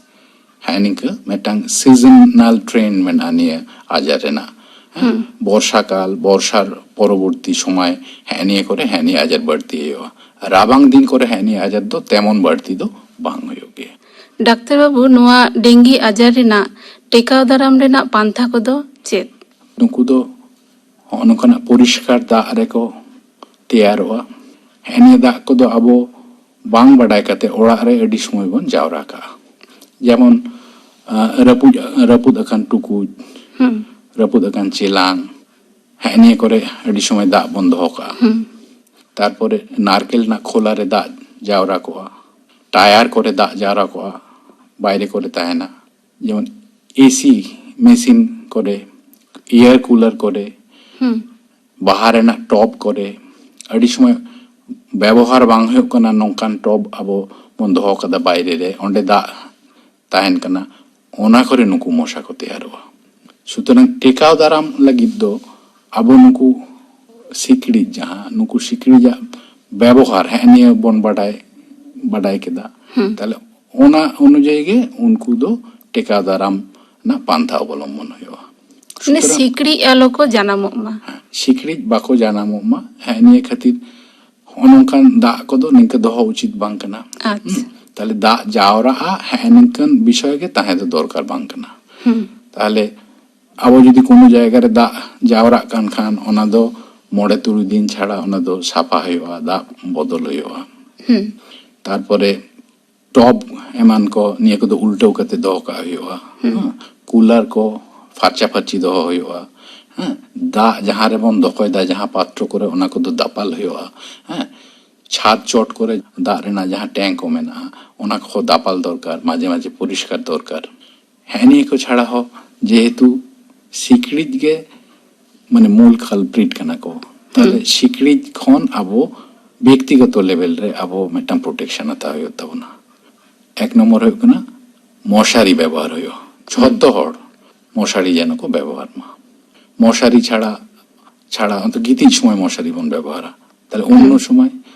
ᱦᱮᱸ, ᱱᱤᱝᱠᱟᱹ ᱢᱤᱫᱴᱟᱝ ᱥᱤᱡᱚᱱᱟᱞ ᱴᱨᱮᱱᱰ ᱢᱮᱱᱟᱜᱼᱟ ᱱᱤᱭᱟᱹ ᱟᱡᱟᱨ ᱨᱮᱱᱟᱜ᱾ ᱦᱮᱸ, ᱵᱚᱨᱥᱟᱠᱟᱞ, ᱵᱚᱨᱥᱟᱨ ᱯᱚᱨᱚᱵᱚᱨᱛᱤ ᱥᱚᱢᱚᱭ, ᱦᱮᱸ, ᱱᱤᱭᱟᱹ ᱠᱚᱨᱮ ᱦᱮᱸ ᱱᱤᱭᱟᱹ ᱟᱡᱟᱨ ᱵᱟᱹᱲᱛᱤ ᱦᱩᱭᱩᱜᱼᱟ᱾ ᱨᱟᱵᱟᱝ ᱫᱤᱱ ᱠᱚᱨᱮ ᱦᱮᱸ ᱱᱤᱭᱟᱹ ᱟᱡᱟᱨ ᱫᱚ ᱛᱮᱢᱚᱱ ᱵᱟᱹᱲᱛᱤ ᱫᱚ ᱵᱟᱝ ᱦᱩᱭᱩᱜ ᱜᱮᱭᱟ᱾ ᱰᱟᱠᱛᱟᱨ ᱵᱟᱹᱵᱩ, ᱱᱚᱣᱟ ᱰᱮᱝᱜᱤ ᱟᱡᱟᱨ ᱨᱮᱱᱟᱜ ᱴᱮᱠᱟᱣ ᱫᱟᱨᱟᱢ ᱨᱮᱱᱟᱜ ᱯᱟᱱᱛᱷᱟ ᱠᱚᱫᱚ ᱪᱮᱫ? ᱱᱩᱠᱩ ᱫᱚ ᱦᱚᱸᱜᱼᱚ ᱱᱚᱝᱠᱟᱱᱟᱜ ᱯᱚᱨᱤᱥᱠᱟᱨ ᱫᱟᱜ ᱨᱮᱠᱚ ᱛᱮᱭᱟᱨᱚᱜᱼᱟ᱾ ᱦᱮᱸ ᱱᱤᱭᱟᱹ ᱫᱟᱜ ᱠᱚᱫᱚ ᱟᱵᱚ ᱵᱟᱝ ᱵᱟᱰᱟᱭ ᱠᱟᱛᱮ ᱚᱲᱟᱜ ᱨᱮ ᱟᱹᱰᱤ ᱥᱚᱢᱚᱭ ᱵᱚᱱ ᱡᱟᱣᱨᱟ ᱠᱟᱜᱼᱟ᱾ ᱡᱮᱢᱚᱱ ᱟᱸ, ᱨᱟᱹᱯᱩᱫ, ᱨᱟᱹᱯᱩᱫ ᱟᱠᱟᱱ ᱴᱩᱠᱩᱡ, ᱨᱟᱹᱯᱩᱫ ᱟᱠᱟᱱ ᱪᱮᱞᱟᱝ, ᱦᱮᱸ ᱱᱤᱭᱟᱹ ᱠᱚᱨᱮ ᱟᱹᱰᱤ ᱥᱚᱢᱚᱭ ᱫᱟᱜ ᱵᱚᱱ ᱫᱚᱦᱚ ᱠᱟᱜᱼᱟ᱾ ᱛᱟᱨᱯᱚᱨᱮ ᱱᱟᱨᱠᱮᱞ ᱨᱮᱱᱟᱜ ᱠᱷᱚᱞᱟ ᱨᱮ ᱫᱟᱜ ᱡᱟᱣᱨᱟ ᱠᱚᱜᱼᱟ, ᱴᱟᱭᱟᱨ ᱠᱚᱨᱮ ᱫᱟᱜ ᱡᱟᱣᱨᱟ ᱠᱚᱜᱼᱟ, ᱵᱟᱭᱨᱮ ᱠᱚᱨᱮ ᱛᱟᱦᱮᱱᱟ᱾ ᱡᱮᱢᱚᱱ ᱮᱥᱤ ᱢᱮᱥᱤᱱ ᱠᱚᱨᱮ, ᱮᱭᱟᱨ ᱠᱩᱞᱟᱨ ᱠᱚᱨᱮ, ᱵᱟᱦᱟ ᱨᱮᱱᱟᱜ ᱴᱚᱵ ᱠᱚᱨᱮ ᱟᱹᱰᱤ ᱥᱚᱢᱚᱭ ᱵᱮᱵᱚᱦᱟᱨ ᱵᱟᱝ ᱦᱩᱭᱩᱜ ᱠᱟᱱᱟ ᱱᱚᱝᱠᱟᱱ ᱴᱚᱵ ᱟᱵᱚ ᱵᱚᱱ ᱫᱚᱦᱚ ᱠᱟᱫᱟ ᱵᱟᱭᱨᱮ ᱨᱮ, ᱚᱸᱰᱮ ᱫᱟᱜ ᱛᱟᱦᱮᱱ ᱠᱟᱱᱟ, ᱚᱱᱟ ᱠᱚᱨᱮ ᱱᱩᱠᱩ ᱢᱚᱥᱟ ᱠᱚ ᱛᱮᱭᱟᱨᱚᱜᱼᱟ᱾ ᱥᱩᱛᱚᱨᱟᱝ ᱴᱮᱠᱟᱣ ᱫᱟᱨᱟᱢ ᱞᱟᱹᱜᱤᱫ ᱫᱚ ᱟᱵᱚ ᱱᱩᱠᱩ ᱥᱤᱠᱲᱤᱡ, ᱡᱟᱦᱟᱸ ᱱᱩᱠᱩ ᱥᱤᱠᱲᱤᱡᱟᱜ ᱵᱮᱵᱚᱦᱟᱨ, ᱦᱮᱸ, ᱱᱤᱭᱟᱹ ᱵᱚᱱ ᱵᱟᱰᱟᱭ, ᱵᱟᱰᱟᱭ ᱠᱮᱫᱟ᱾ ᱦᱩᱸ᱾ ᱛᱟᱦᱞᱮ ᱚᱱᱟ ᱚᱱᱩᱡᱟᱭᱤ ᱜᱮ ᱩᱱᱠᱩ ᱫᱚ ᱴᱮᱠᱟᱣ ᱫᱟᱨᱟᱢ ᱨᱮᱱᱟᱜ ᱯᱟᱱᱛᱷᱟ ᱚᱵᱚᱞᱚᱢᱵᱚᱱ ᱦᱩᱭᱩᱜᱼᱟ᱾ ᱢᱟᱱᱮ ᱥᱩᱛᱚᱨᱟᱝ ᱥᱤᱠᱲᱤᱡ ᱟᱞᱚ ᱠᱚ ᱡᱟᱱᱟᱢᱚᱜ ᱢᱟ᱾ ᱦᱮᱸ, ᱥᱤᱠᱲᱤᱡ ᱵᱟᱠᱚ ᱡᱟᱱᱟᱢᱚᱜ ᱢᱟ, ᱦᱮᱸ, ᱱᱤᱭᱟᱹ ᱠᱷᱟᱹᱛᱤᱨ ᱦᱚᱸᱜᱼᱚ ᱱᱚᱝᱠᱟᱱ ᱫᱟᱜ ᱠᱚᱫᱚ ᱱᱤᱝᱠᱟᱹ ᱫᱚᱦᱚ ᱩᱪᱤᱛ ᱵᱟᱝ ᱠᱟᱱᱟ᱾ ᱟᱪᱪᱷᱟ᱾ ᱦᱩᱸ, ᱛᱟᱦᱞᱮ ᱫᱟᱜ ᱡᱟᱣᱨᱟᱜᱼᱟ, ᱦᱮᱸ, ᱱᱤᱝᱠᱟᱹᱱ ᱵᱤᱥᱚᱭ ᱜᱮ ᱛᱟᱦᱮᱸ ᱫᱚ ᱫᱚᱨᱠᱟᱨ ᱵᱟᱝ ᱠᱟᱱᱟ᱾ ᱦᱩᱸ᱾ ᱛᱟᱦᱞᱮ ᱟᱵᱚ ᱡᱩᱫᱤ ᱠᱳᱱᱳ ᱡᱟᱭᱜᱟ ᱨᱮ ᱫᱟᱜ ᱡᱟᱣᱨᱟᱜ ᱠᱟᱱ ᱠᱷᱟᱱ, ᱚᱱᱟ ᱫᱚ ᱢᱚᱬᱮ ᱛᱩᱨᱩᱭ ᱫᱤᱱ ᱪᱷᱟᱲᱟ ᱚᱱᱟ ᱫᱚ ᱥᱟᱯᱷᱟ ᱦᱩᱭᱩᱜᱼᱟ, ᱫᱟᱜ ᱵᱚᱫᱚᱞ ᱦᱩᱭᱩᱜᱼᱟ᱾ ᱦᱩᱸ᱾ ᱛᱟᱨᱯᱚᱨᱮ ᱴᱚᱵ ᱮᱢᱟᱱ ᱠᱚ, ᱱᱤᱭᱟᱹ ᱠᱚᱫᱚ ᱩᱞᱴᱟᱹᱣ ᱠᱟᱛᱮ ᱫᱚᱦᱚ ᱠᱟᱜ ᱦᱩᱭᱩᱜᱼᱟ᱾ ᱦᱩᱸ᱾ ᱦᱮᱸ? ᱠᱩᱞᱟᱨ ᱠᱚ ᱯᱷᱟᱨᱪᱟ ᱯᱷᱟᱹᱨᱪᱤ ᱫᱚᱦᱚ ᱦᱩᱭᱩᱜᱼᱟ᱾ ᱦᱮᱸ? ᱫᱟᱜ ᱡᱟᱦᱟᱸ ᱨᱮᱵᱚᱱ ᱫᱚᱦᱚᱭᱮᱫᱟ, ᱡᱟᱦᱟᱸ ᱯᱟᱛᱨᱚ ᱠᱚᱨᱮ, ᱚᱱᱟ ᱠᱚᱫᱚ ᱫᱟᱯᱟᱞ ᱦᱩᱭᱩᱜᱼᱟ᱾ ᱦᱮᱸ? ᱪᱷᱟᱫ ᱪᱚᱴ ᱠᱚᱨᱮ ᱫᱟᱜ ᱨᱮᱱᱟᱜ ᱡᱟᱦᱟᱸ ᱴᱮᱝᱠ ᱠᱚ ᱢᱮᱱᱟᱜᱼᱟ, ᱚᱱᱟ ᱠᱚᱦᱚᱸ ᱫᱟᱯᱟᱞ ᱫᱚᱨᱠᱟᱨ, ᱢᱟᱡᱷᱮ ᱢᱟᱡᱷᱮ ᱯᱚᱨᱤᱥᱠᱟᱨ ᱫᱚᱨᱠᱟᱨ᱾ ᱦᱮᱸ, ᱱᱤᱭᱟᱹ ᱠᱚ ᱪᱷᱟᱲᱟ ᱦᱚᱸ ᱡᱮᱦᱮᱛᱩ ᱥᱤᱠᱲᱤᱡ ᱜᱮ ᱢᱟᱱᱮ ᱢᱩᱞ ᱠᱟᱞᱯᱨᱤᱴ ᱠᱟᱱᱟ ᱠᱚ, ᱛᱟᱦᱞᱮ ᱦᱩᱸ᱾ ᱥᱤᱠᱲᱤᱡ ᱠᱷᱚᱱ ᱟᱵᱚ ᱵᱮᱠᱛᱤᱜᱚᱛᱚ ᱞᱮᱵᱮᱞ ᱨᱮ ᱟᱵᱚ ᱢᱤᱫᱴᱟᱝ ᱯᱨᱚᱴᱮᱠᱥᱚᱱ ᱦᱟᱛᱟᱣ ᱦᱩᱭᱩᱜ ᱛᱟᱵᱚᱱᱟ᱾ ᱮᱠ ᱱᱚᱢᱵᱚᱨ ᱦᱩᱭᱩᱜ ᱠᱟᱱᱟ ᱢᱚᱥᱟᱨᱤ ᱵᱮᱵᱚᱦᱟᱨ ᱦᱩᱭᱩᱜᱼᱟ᱾ ᱡᱷᱚᱛᱚ ᱦᱚᱲ ᱢᱚᱥᱟᱨᱤ ᱡᱮᱱᱚ ᱠᱚ ᱵᱮᱵᱚᱦᱟᱨ ᱢᱟ᱾ ᱢᱚᱥᱟᱨᱤ ᱪᱷᱟᱲᱟ, ᱪᱷᱟᱲᱟ ᱚᱱᱛᱚ ᱜᱤᱛᱤᱡ ᱥᱚᱢᱚᱭ ᱢᱚᱥᱟᱨᱤ ᱵᱚᱱ ᱵᱮᱵᱚᱦᱟᱨᱟ᱾ ᱛᱟᱦᱞᱮ ᱚᱱᱱᱚ ᱦᱩᱸ᱾ ᱥᱚᱢᱚᱭ,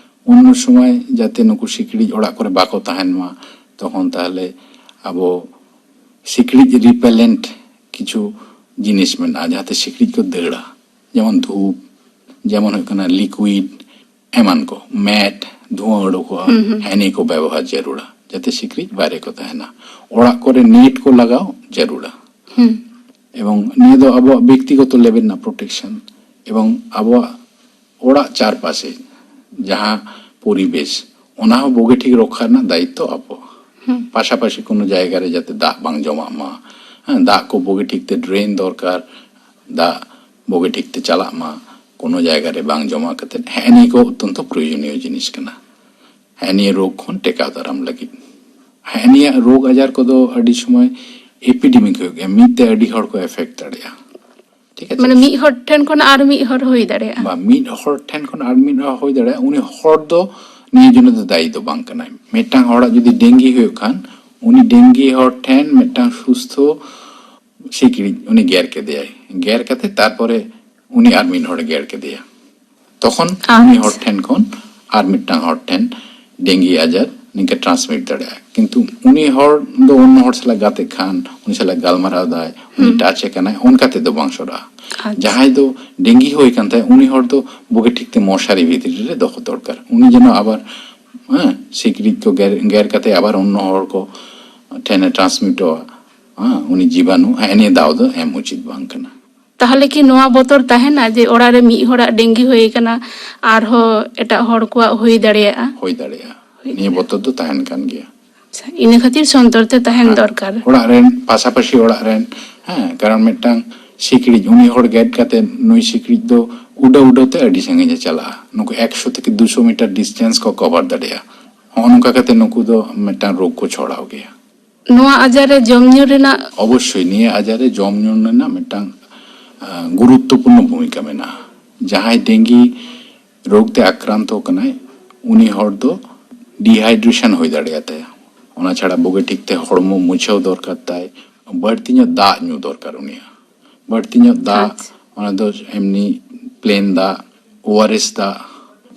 ᱚᱱᱱᱚ ᱥᱚᱢᱚᱭ ᱡᱟᱛᱮ ᱱᱩᱠᱩ ᱥᱤᱠᱲᱤᱡ ᱚᱲᱟᱜ ᱠᱚᱨᱮ ᱵᱟᱠᱚ ᱛᱟᱦᱮᱱ ᱢᱟ, ᱛᱚᱠᱷᱚᱱ ᱛᱟᱦᱞᱮ ᱟᱵᱚ ᱥᱤᱠᱲᱤᱡ ᱨᱤᱯᱮᱞᱮᱱᱴ ᱠᱤᱪᱷᱩ ᱡᱤᱱᱤᱥ ᱢᱮᱱᱟᱜᱼᱟ, ᱡᱟᱦᱟᱸᱛᱮ ᱥᱤᱠᱲᱤᱡ ᱠᱚ ᱫᱟᱹᱲᱟ, ᱡᱮᱢᱚᱱ ᱫᱷᱩᱯ, ᱡᱮᱢᱚᱱ ᱦᱩᱭᱩᱜ ᱠᱟᱱᱟ ᱞᱤᱠᱩᱭᱤᱰ, ᱮᱢᱟᱱ ᱠᱚ, ᱢᱮᱴ, ᱫᱷᱩᱣᱟᱹ ᱩᱰᱩᱠᱚᱜᱼᱟ, ᱦᱩᱸ, ᱦᱩᱸ᱾ ᱦᱮᱸ, ᱱᱤᱭᱟᱹ ᱠᱚ ᱵᱮᱵᱚᱦᱟᱨ ᱡᱟᱹᱨᱩᱲᱟ, ᱡᱟᱛᱮ ᱥᱤᱠᱲᱤᱡ ᱵᱟᱭᱨᱮ ᱠᱚ ᱛᱟᱦᱮᱱᱟ᱾ ᱚᱲᱟᱜ ᱠᱚᱨᱮ ᱱᱮᱴ ᱠᱚ ᱞᱟᱜᱟᱣ ᱡᱟᱹᱨᱩᱲᱟ᱾ ᱦᱩᱸ᱾ ᱮᱵᱚᱝ ᱱᱤᱭᱟᱹ ᱫᱚ ᱟᱵᱚᱣᱟᱜ ᱵᱮᱠᱛᱤᱜᱚᱛᱚ ᱞᱮᱵᱮᱞ ᱨᱮᱱᱟᱜ ᱯᱨᱚᱴᱮᱠᱥᱚᱱ, ᱮᱵᱚᱝ ᱟᱵᱚᱣᱟᱜ ᱚᱲᱟᱜ ᱪᱟᱨᱯᱟᱥᱮ ᱡᱟᱦᱟᱸ ᱯᱚᱨᱤᱵᱮᱥ, ᱚᱱᱟ ᱦᱚᱸ ᱵᱩᱜᱤ ᱴᱷᱤᱠ ᱨᱚᱠᱠᱷᱟ ᱨᱮᱱᱟᱜ ᱫᱟᱭᱤᱛᱛᱚ ᱟᱵᱚ᱾ ᱦᱩᱸ᱾ ᱯᱟᱥᱟᱯᱟᱥᱤ ᱠᱳᱱᱳ ᱡᱟᱭᱜᱟ ᱨᱮ ᱡᱟᱛᱮ ᱫᱟᱜ ᱵᱟᱝ ᱡᱚᱢᱟᱜ ᱢᱟ, ᱦᱮᱸ, ᱫᱟᱜ ᱠᱚ ᱵᱩᱜᱤ ᱴᱷᱤᱠ ᱛᱮ ᱰᱨᱮᱱ ᱫᱚᱨᱠᱟᱨ, ᱫᱟᱜ ᱵᱩᱜᱤ ᱴᱷᱤᱠ ᱛᱮ ᱪᱟᱞᱟᱜ ᱢᱟ, ᱠᱳᱱᱳ ᱡᱟᱭᱜᱟ ᱨᱮ ᱵᱟᱝ ᱡᱚᱢᱟ ᱠᱟᱛᱮ, ᱦᱮᱸ, ᱱᱤᱭᱟᱹ ᱠᱚ ᱚᱛᱛᱚᱱᱛᱚ ᱯᱨᱚᱭᱳᱡᱚᱱᱤᱭᱚ ᱡᱤᱱᱤᱥ ᱠᱟᱱᱟ᱾ ᱦᱮᱸ, ᱱᱤᱭᱟᱹ ᱨᱳᱜᱽ ᱠᱷᱚᱱ ᱴᱮᱠᱟᱣ ᱫᱟᱨᱟᱢ ᱞᱟᱹᱜᱤᱫ᱾ ᱦᱮᱸ, ᱱᱤᱭᱟᱹ ᱨᱳᱜᱽ ᱟᱡᱟᱨ ᱠᱚᱫᱚ ᱟᱹᱰᱤ ᱥᱚᱢᱚᱭ ᱮᱯᱤᱰᱮᱢᱤᱠ ᱦᱩᱭᱩᱜ ᱜᱮᱭᱟ, ᱢᱤᱫ ᱛᱮ ᱟᱹᱰᱤ ᱦᱚᱲ ᱠᱚ ᱮᱯᱷᱮᱠᱴ ᱫᱟᱲᱮᱭᱟᱜᱼᱟ᱾ ᱴᱷᱤᱠ ᱟᱪᱷᱮ? ᱢᱟᱱᱮ ᱢᱤᱫ ᱦᱚᱲ ᱴᱷᱮᱱ ᱠᱷᱚᱱ ᱟᱨ ᱢᱤᱫ ᱦᱚᱲ ᱦᱩᱭ ᱫᱟᱲᱮᱭᱟᱜᱼᱟ᱾ ᱵᱟ, ᱢᱤᱫ ᱦᱚᱲ ᱴᱷᱮᱱ ᱠᱷᱚᱱ ᱟᱨ ᱢᱤᱫ ᱦᱚᱲ ᱦᱩᱭ ᱫᱟᱲᱮᱭᱟᱜᱼᱟ᱾ ᱩᱱᱤ ᱦᱚᱲ ᱫᱚ ᱱᱤᱭᱟᱹ ᱡᱚᱱᱱᱚ ᱫᱚ ᱫᱟᱭᱤ ᱫᱚ ᱵᱟᱝ ᱠᱟᱱᱟᱭ᱾ ᱢᱤᱫᱴᱟᱝ ᱦᱚᱲᱟᱜ ᱡᱩᱫᱤ ᱰᱮᱝᱜᱤ ᱦᱩᱭᱩᱜ ᱠᱷᱟᱱ, ᱩᱱᱤ ᱰᱮᱝᱜᱤ ᱦᱚᱲ ᱴᱷᱮᱱ ᱢᱤᱫᱴᱟᱝ ᱥᱩᱥᱛᱷᱚ ᱥᱤᱠᱲᱤᱡ ᱩᱱᱤ ᱜᱮᱨ ᱠᱮᱫᱮᱭᱟᱭ, ᱜᱮᱨ ᱠᱟᱛᱮ ᱛᱟᱨᱯᱚᱨᱮ ᱩᱱᱤ ᱟᱨ ᱢᱤᱫ ᱦᱚᱲᱮ ᱜᱮᱨ ᱠᱮᱫᱮᱭᱟ, ᱛᱚᱠᱷᱚᱱ ᱩᱱᱤ ᱦᱚᱲ ᱟᱪᱪᱷᱟ᱾ ᱴᱷᱮᱱ ᱠᱷᱚᱱ ᱟᱨ ᱢᱤᱫᱴᱟᱝ ᱦᱚᱲ ᱴᱷᱮᱱ ᱰᱮᱝᱜᱤ ᱟᱡᱟᱨ ᱱᱤᱝᱠᱟ ᱴᱨᱟᱱᱥᱢᱤᱴ ᱫᱟᱲᱮᱭᱟᱜᱼᱟ᱾ ᱠᱤᱱᱛᱩ ᱩᱱᱤ ᱦᱚᱲ ᱫᱚ ᱚᱱᱱᱚ ᱦᱚᱲ ᱥᱟᱞᱟᱜ ᱜᱟᱛᱮᱜ ᱠᱷᱟᱱ, ᱩᱱᱤ ᱥᱟᱞᱟᱜ ᱜᱟᱞᱢᱟᱨᱟᱣ ᱫᱟᱭ, ᱩᱱᱤ ᱦᱩᱸ᱾ ᱴᱟᱪ ᱮ ᱠᱟᱱᱟᱭ, ᱚᱱᱠᱟ ᱛᱮᱫᱚ ᱵᱟᱝ ᱥᱚᱨᱟᱜᱼᱟ᱾ ᱟᱪᱪᱷᱟ᱾ ᱡᱟᱦᱟᱸᱭ ᱫᱚ ᱰᱮᱝᱜᱤ ᱦᱩᱭ ᱠᱟᱱ ᱛᱟᱭᱟ, ᱩᱱᱤ ᱦᱚᱲ ᱫᱚ ᱵᱩᱜᱤ ᱴᱷᱤᱠ ᱛᱮ ᱢᱚᱥᱟᱨᱤ ᱵᱷᱤᱛᱨᱤ ᱨᱮ ᱫᱚᱦᱚ ᱫᱚᱨᱠᱟᱨ᱾ ᱩᱱᱤ ᱡᱮᱱᱚ ᱟᱵᱟᱨ, ᱦᱮᱸ, ᱥᱤᱠᱲᱤᱡ ᱠᱚ ᱜᱮᱨ, ᱜᱮᱨ ᱠᱟᱛᱮ ᱟᱵᱟᱨ ᱚᱱᱱᱚ ᱦᱚᱲ ᱠᱚ ᱴᱷᱮᱱᱮ ᱴᱨᱟᱱᱥᱢᱤᱴᱚᱜᱼᱟ, ᱦᱮᱸ, ᱩᱱᱤ ᱡᱤᱵᱟᱱᱩ, ᱦᱮᱸ, ᱱᱤᱭᱟᱹ ᱫᱟᱣ ᱫᱚ ᱮᱢ ᱩᱪᱤᱛ ᱵᱟᱝ ᱠᱟᱱᱟ᱾ ᱛᱟᱦᱚᱞᱮ ᱠᱤ ᱱᱚᱣᱟ ᱵᱚᱛᱚᱨ ᱛᱟᱦᱮᱱᱟ ᱡᱮ ᱚᱲᱟᱜ ᱨᱮ ᱢᱤᱫ ᱦᱚᱲᱟᱜ ᱰᱮᱝᱜᱤ ᱦᱩᱭ ᱟᱠᱟᱱᱟ, ᱟᱨᱦᱚᱸ ᱮᱴᱟᱜ ᱦᱚᱲ ᱠᱚᱣᱟᱜ ᱦᱩᱭ ᱫᱟᱲᱮᱭᱟᱜᱼᱟ? ᱦᱩᱭ ᱫᱟᱲᱮᱭᱟᱜᱼᱟ᱾ ᱦᱩᱭ ᱱᱤᱭᱟᱹ ᱫᱟᱲᱮᱭᱟᱜᱼᱟ᱾ ᱵᱚᱛᱚᱨ ᱫᱚ ᱛᱟᱦᱮᱱ ᱠᱟᱱ ᱜᱮᱭᱟ᱾ ᱟᱪᱪᱷᱟ, ᱤᱱᱟᱹ ᱠᱷᱟᱹᱛᱤᱨ ᱥᱚᱱᱛᱚᱨ ᱛᱮ ᱛᱟᱦᱮᱱ ᱦᱮᱸ, ᱫᱚᱨᱠᱟᱨ᱾ ᱚᱲᱟᱜ ᱨᱮᱱ, ᱯᱟᱥᱟᱯᱟᱥᱤ ᱚᱲᱟᱜ ᱨᱮᱱ, ᱦᱮᱸ, ᱠᱟᱨᱚᱱ ᱢᱤᱫᱴᱟᱝ ᱥᱤᱠᱲᱤᱡ, ᱩᱱᱤ ᱦᱚᱲ ᱜᱮᱨ ᱠᱟᱛᱮ ᱱᱩᱭ ᱥᱤᱠᱲᱤᱡ ᱫᱚ ᱩᱰᱟᱹᱣ ᱩᱰᱟᱹᱣ ᱛᱮ ᱟᱹᱰᱤ ᱥᱟᱺᱜᱤᱧ ᱮ ᱪᱟᱞᱟᱜᱼᱟ᱾ ᱱᱩᱠᱩ ᱮᱠᱥᱚ ᱛᱷᱮᱠᱮ ᱫᱩᱥᱚ ᱢᱤᱴᱟᱨ ᱰᱤᱥᱴᱮᱱᱥ ᱠᱚ ᱠᱚᱵᱷᱟᱨ ᱫᱟᱲᱮᱭᱟᱜᱼᱟ᱾ ᱦᱚᱸᱜᱼᱚ ᱱᱚᱝᱠᱟ ᱠᱟᱛᱮ ᱱᱩᱠᱩ ᱫᱚ ᱢᱤᱫᱴᱟᱝ ᱨᱳᱜᱽ ᱠᱚ ᱪᱷᱚᱲᱟᱣ ᱜᱮᱭᱟ᱾ ᱱᱚᱣᱟ ᱟᱡᱟᱨ ᱨᱮ ᱡᱚᱢ ᱧᱩ ᱨᱮᱱᱟᱜ? ᱚᱵᱚᱥᱥᱳᱭ ᱱᱤᱭᱟᱹ ᱟᱡᱟᱨ ᱨᱮ ᱡᱚᱢ ᱧᱩ ᱨᱮᱱᱟᱜ ᱢᱤᱫᱴᱟᱝ, ᱟᱸ, ᱜᱩᱨᱩᱛᱛᱚᱯᱩᱨᱱᱚ ᱵᱷᱩᱢᱤᱠᱟ ᱢᱮᱱᱟᱜᱼᱟ᱾ ᱡᱟᱦᱟᱸᱭ ᱰᱮᱝᱜᱤ ᱨᱳᱜᱽ ᱛᱮ ᱟᱠᱨᱟᱱᱛᱚ ᱠᱟᱱᱟᱭ, ᱩᱱᱤ ᱦᱚᱲ ᱫᱚ ᱰᱤᱦᱟᱭᱰᱨᱮᱥᱚᱱ ᱦᱩᱭ ᱫᱟᱲᱮᱭᱟᱛᱟᱭᱟ᱾ ᱚᱱᱟ ᱪᱷᱟᱲᱟ ᱵᱩᱜᱤ ᱴᱷᱤᱠ ᱛᱮ ᱦᱚᱲᱢᱚ ᱢᱩᱪᱷᱟᱹᱣ ᱫᱚᱨᱠᱟᱨ ᱛᱟᱭ, ᱵᱟᱹᱲᱛᱤ ᱧᱚᱜ ᱫᱟᱜ ᱧᱩ ᱫᱚᱨᱠᱟᱨ ᱩᱱᱤᱭᱟᱜ᱾ ᱵᱟᱹᱲᱛᱤ ᱧᱚᱜ ᱫᱟᱜ, ᱟᱪᱪᱷᱟ᱾ ᱚᱱᱟ ᱫᱚ ᱮᱢᱱᱤ ᱯᱞᱮᱱ ᱫᱟᱜ, ᱳᱟᱨᱮᱥ ᱫᱟᱜ,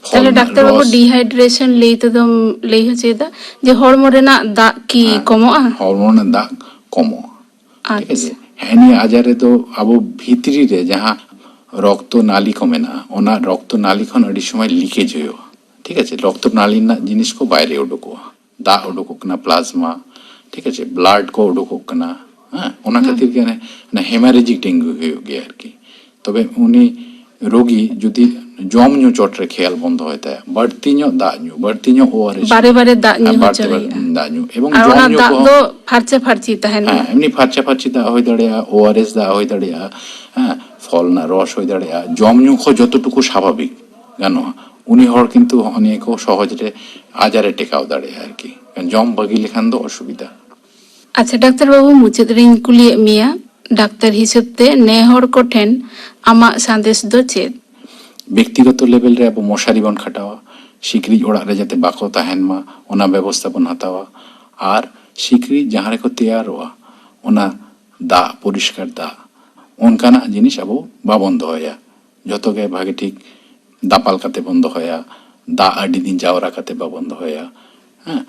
ᱯᱷᱚᱞ ᱛᱟᱦᱞᱮ ᱨᱮᱱᱟᱜ ᱰᱟᱠᱛᱟᱨ ᱵᱟᱹᱵᱩ, ᱨᱚᱥ᱾ ᱰᱤᱦᱟᱭᱰᱨᱮᱥᱚᱱ ᱞᱟᱹᱭ ᱛᱮᱫᱚᱢ ᱞᱟᱹᱭ ᱦᱚᱪᱚᱭᱮᱫᱟ ᱡᱮ ᱦᱚᱲᱢᱚ ᱨᱮᱱᱟᱜ ᱫᱟᱜ ᱠᱤ ᱦᱮᱸ, ᱠᱚᱢᱚᱜᱼᱟ? ᱦᱚᱲᱢᱚ ᱨᱮᱱᱟᱜ ᱫᱟᱜ ᱠᱚᱢᱚᱜᱼᱟ᱾ ᱴᱷᱤᱠ ᱟᱪᱪᱷᱟ᱾ ᱟᱪᱷᱮ? ᱦᱮᱸ, ᱱᱤᱭᱟᱹ ᱟᱡᱟᱨ ᱨᱮᱫᱚ ᱟᱵᱚ ᱵᱷᱤᱛᱨᱤ ᱨᱮ ᱡᱟᱦᱟᱸ ᱨᱚᱠᱛᱚ ᱱᱟᱞᱤ ᱠᱚ ᱢᱮᱱᱟᱜᱼᱟ, ᱚᱱᱟ ᱨᱚᱠᱛᱚ ᱱᱟᱞᱤ ᱠᱷᱚᱱ ᱟᱹᱰᱤ ᱥᱚᱢᱚᱭ ᱞᱤᱠᱮᱡᱽ ᱦᱩᱭᱩᱜᱼᱟ᱾ ᱴᱷᱤᱠ ᱟᱪᱷᱮ? ᱨᱚᱠᱛᱚ ᱱᱟᱞᱤ ᱨᱮᱱᱟᱜ ᱡᱤᱱᱤᱥ ᱠᱚ ᱵᱟᱭᱨᱮ ᱩᱰᱩᱠᱚᱜᱼᱟ, ᱫᱟᱜ ᱩᱰᱩᱠᱚᱜ ᱠᱟᱱᱟ, ᱯᱞᱟᱡᱽᱢᱟ, ᱴᱷᱤᱠ ᱟᱪᱷᱮ, ᱵᱞᱟᱰ ᱠᱚ ᱩᱰᱩᱠᱚᱜ ᱠᱟᱱᱟ᱾ ᱦᱮᱸ, ᱚᱱᱟ ᱦᱩᱸ᱾ ᱠᱷᱟᱹᱛᱤᱨ ᱜᱮ ᱚᱱᱮ, ᱚᱱᱟ ᱦᱮᱢᱟᱨᱮᱡᱤᱠ ᱰᱮᱝᱜᱩ ᱦᱩᱭᱩᱜ ᱜᱮᱭᱟ ᱟᱨᱠᱤ᱾ ᱛᱚᱵᱮ ᱩᱱᱤ ᱨᱳᱜᱤ ᱡᱩᱫᱤ ᱡᱚᱢ ᱧᱩ ᱪᱚᱴ ᱨᱮ ᱠᱷᱮᱭᱟᱞ ᱵᱚᱱ ᱫᱚᱦᱚᱭ ᱛᱟᱭᱟ, ᱵᱟᱹᱲᱛᱤ ᱧᱚᱜ ᱫᱟᱜ ᱧᱩ, ᱵᱟᱹᱲᱛᱤ ᱧᱚᱜ ᱳᱟᱨᱮᱥ ᱵᱟᱨᱮ ᱵᱟᱨᱮ ᱫᱟᱜ ᱧᱩ ᱦᱮᱸ, ᱵᱟᱹᱲᱛᱤ ᱦᱚᱪᱚᱭᱮᱭᱟ᱾ ᱵᱟᱹᱲᱛᱤ ᱫᱟᱜ ᱧᱩ ᱮᱵᱚᱝ ᱟᱨ ᱡᱚᱢ ᱚᱱᱟ ᱧᱩ ᱫᱟᱜ ᱠᱚᱦᱚᱸ ᱫᱚ ᱯᱷᱟᱨᱪᱟ ᱯᱷᱟᱨᱪᱤ ᱛᱟᱦᱮᱱ ᱢᱟ᱾ ᱦᱮᱸ, ᱮᱢᱱᱤ ᱯᱷᱟᱨᱪᱟ ᱯᱷᱟᱨᱪᱤ ᱫᱟᱜ ᱦᱩᱭ ᱫᱟᱲᱮᱭᱟᱜᱼᱟ, ᱳᱟᱨᱮᱥ ᱫᱟᱜ ᱦᱩᱭ ᱫᱟᱲᱮᱭᱟᱜᱼᱟ, ᱦᱮᱸ, ᱯᱷᱚᱞ ᱨᱮᱱᱟᱜ ᱨᱚᱥ ᱦᱩᱭ ᱫᱟᱲᱮᱭᱟᱜᱼᱟ, ᱡᱚᱢ ᱧᱩ ᱠᱚ ᱡᱚᱛᱚᱴᱩᱠᱩ ᱥᱟᱵᱷᱟᱵᱤᱠ ᱜᱟᱱᱚᱜᱼᱟ, ᱩᱱᱤ ᱦᱚᱲ ᱠᱤᱱᱛᱩ ᱦᱚᱸᱜᱼᱚ ᱱᱤᱭᱟᱹ ᱠᱚ ᱥᱚᱦᱚᱡ ᱨᱮ ᱟᱡᱟᱨ ᱮ ᱴᱮᱠᱟᱣ ᱫᱟᱲᱮᱭᱟᱜᱼᱟ ᱟᱨᱠᱤ᱾ ᱡᱚᱢ ᱵᱟᱹᱜᱤ ᱞᱮᱠᱷᱟᱱ ᱫᱚ ᱚᱥᱩᱵᱤᱫᱷᱟ᱾ ᱟᱪᱪᱷᱟ ᱰᱟᱠᱛᱟᱨ ᱵᱟᱹᱵᱩ, ᱢᱩᱪᱟᱹᱫ ᱨᱤᱧ ᱠᱩᱞᱤᱭᱮᱫ ᱢᱮᱭᱟ, ᱰᱟᱠᱛᱟᱨ ᱦᱤᱥᱟᱹᱵ ᱛᱮ ᱱᱮ ᱦᱚᱲ ᱠᱚ ᱴᱷᱮᱱ ᱟᱢᱟᱜ ᱥᱟᱸᱫᱮᱥ ᱫᱚ ᱪᱮᱫ? ᱵᱮᱠᱛᱤᱜᱚᱛᱚ ᱞᱮᱵᱮᱞ ᱨᱮ ᱟᱵᱚ ᱢᱚᱥᱟᱨᱤ ᱵᱚᱱ ᱠᱷᱟᱴᱟᱣᱟ, ᱥᱤᱠᱲᱤᱡ ᱚᱲᱟᱜ ᱨᱮ ᱡᱟᱛᱮ ᱵᱟᱠᱚ ᱛᱟᱦᱮᱱ ᱢᱟ, ᱚᱱᱟ ᱵᱮᱵᱚᱥᱛᱷᱟ ᱵᱚᱱ ᱦᱟᱛᱟᱣᱟ᱾ ᱟᱨ ᱥᱤᱠᱲᱤᱡ ᱡᱟᱦᱟᱸ ᱨᱮᱠᱚ ᱛᱮᱭᱟᱨᱚᱜᱼᱟ, ᱚᱱᱟ ᱫᱟᱜ, ᱯᱚᱨᱤᱥᱠᱟᱨ ᱫᱟᱜ, ᱚᱱᱠᱟᱱᱟᱜ ᱡᱤᱱᱤᱥ ᱟᱵᱚ ᱵᱟᱵᱚᱱ ᱫᱚᱦᱚᱭᱟ᱾ ᱡᱚᱛᱚ ᱜᱮ ᱵᱷᱟᱜᱮ ᱴᱷᱤᱠ ᱫᱟᱯᱟᱞ ᱠᱟᱛᱮ ᱵᱚᱱ ᱫᱚᱦᱚᱭᱟ, ᱫᱟᱜ ᱟᱹᱰᱤ ᱫᱤᱱ ᱡᱟᱣᱨᱟ ᱠᱟᱛᱮ ᱵᱟᱵᱚᱱ ᱫᱚᱦᱚᱭᱟ᱾ ᱦᱮᱸ,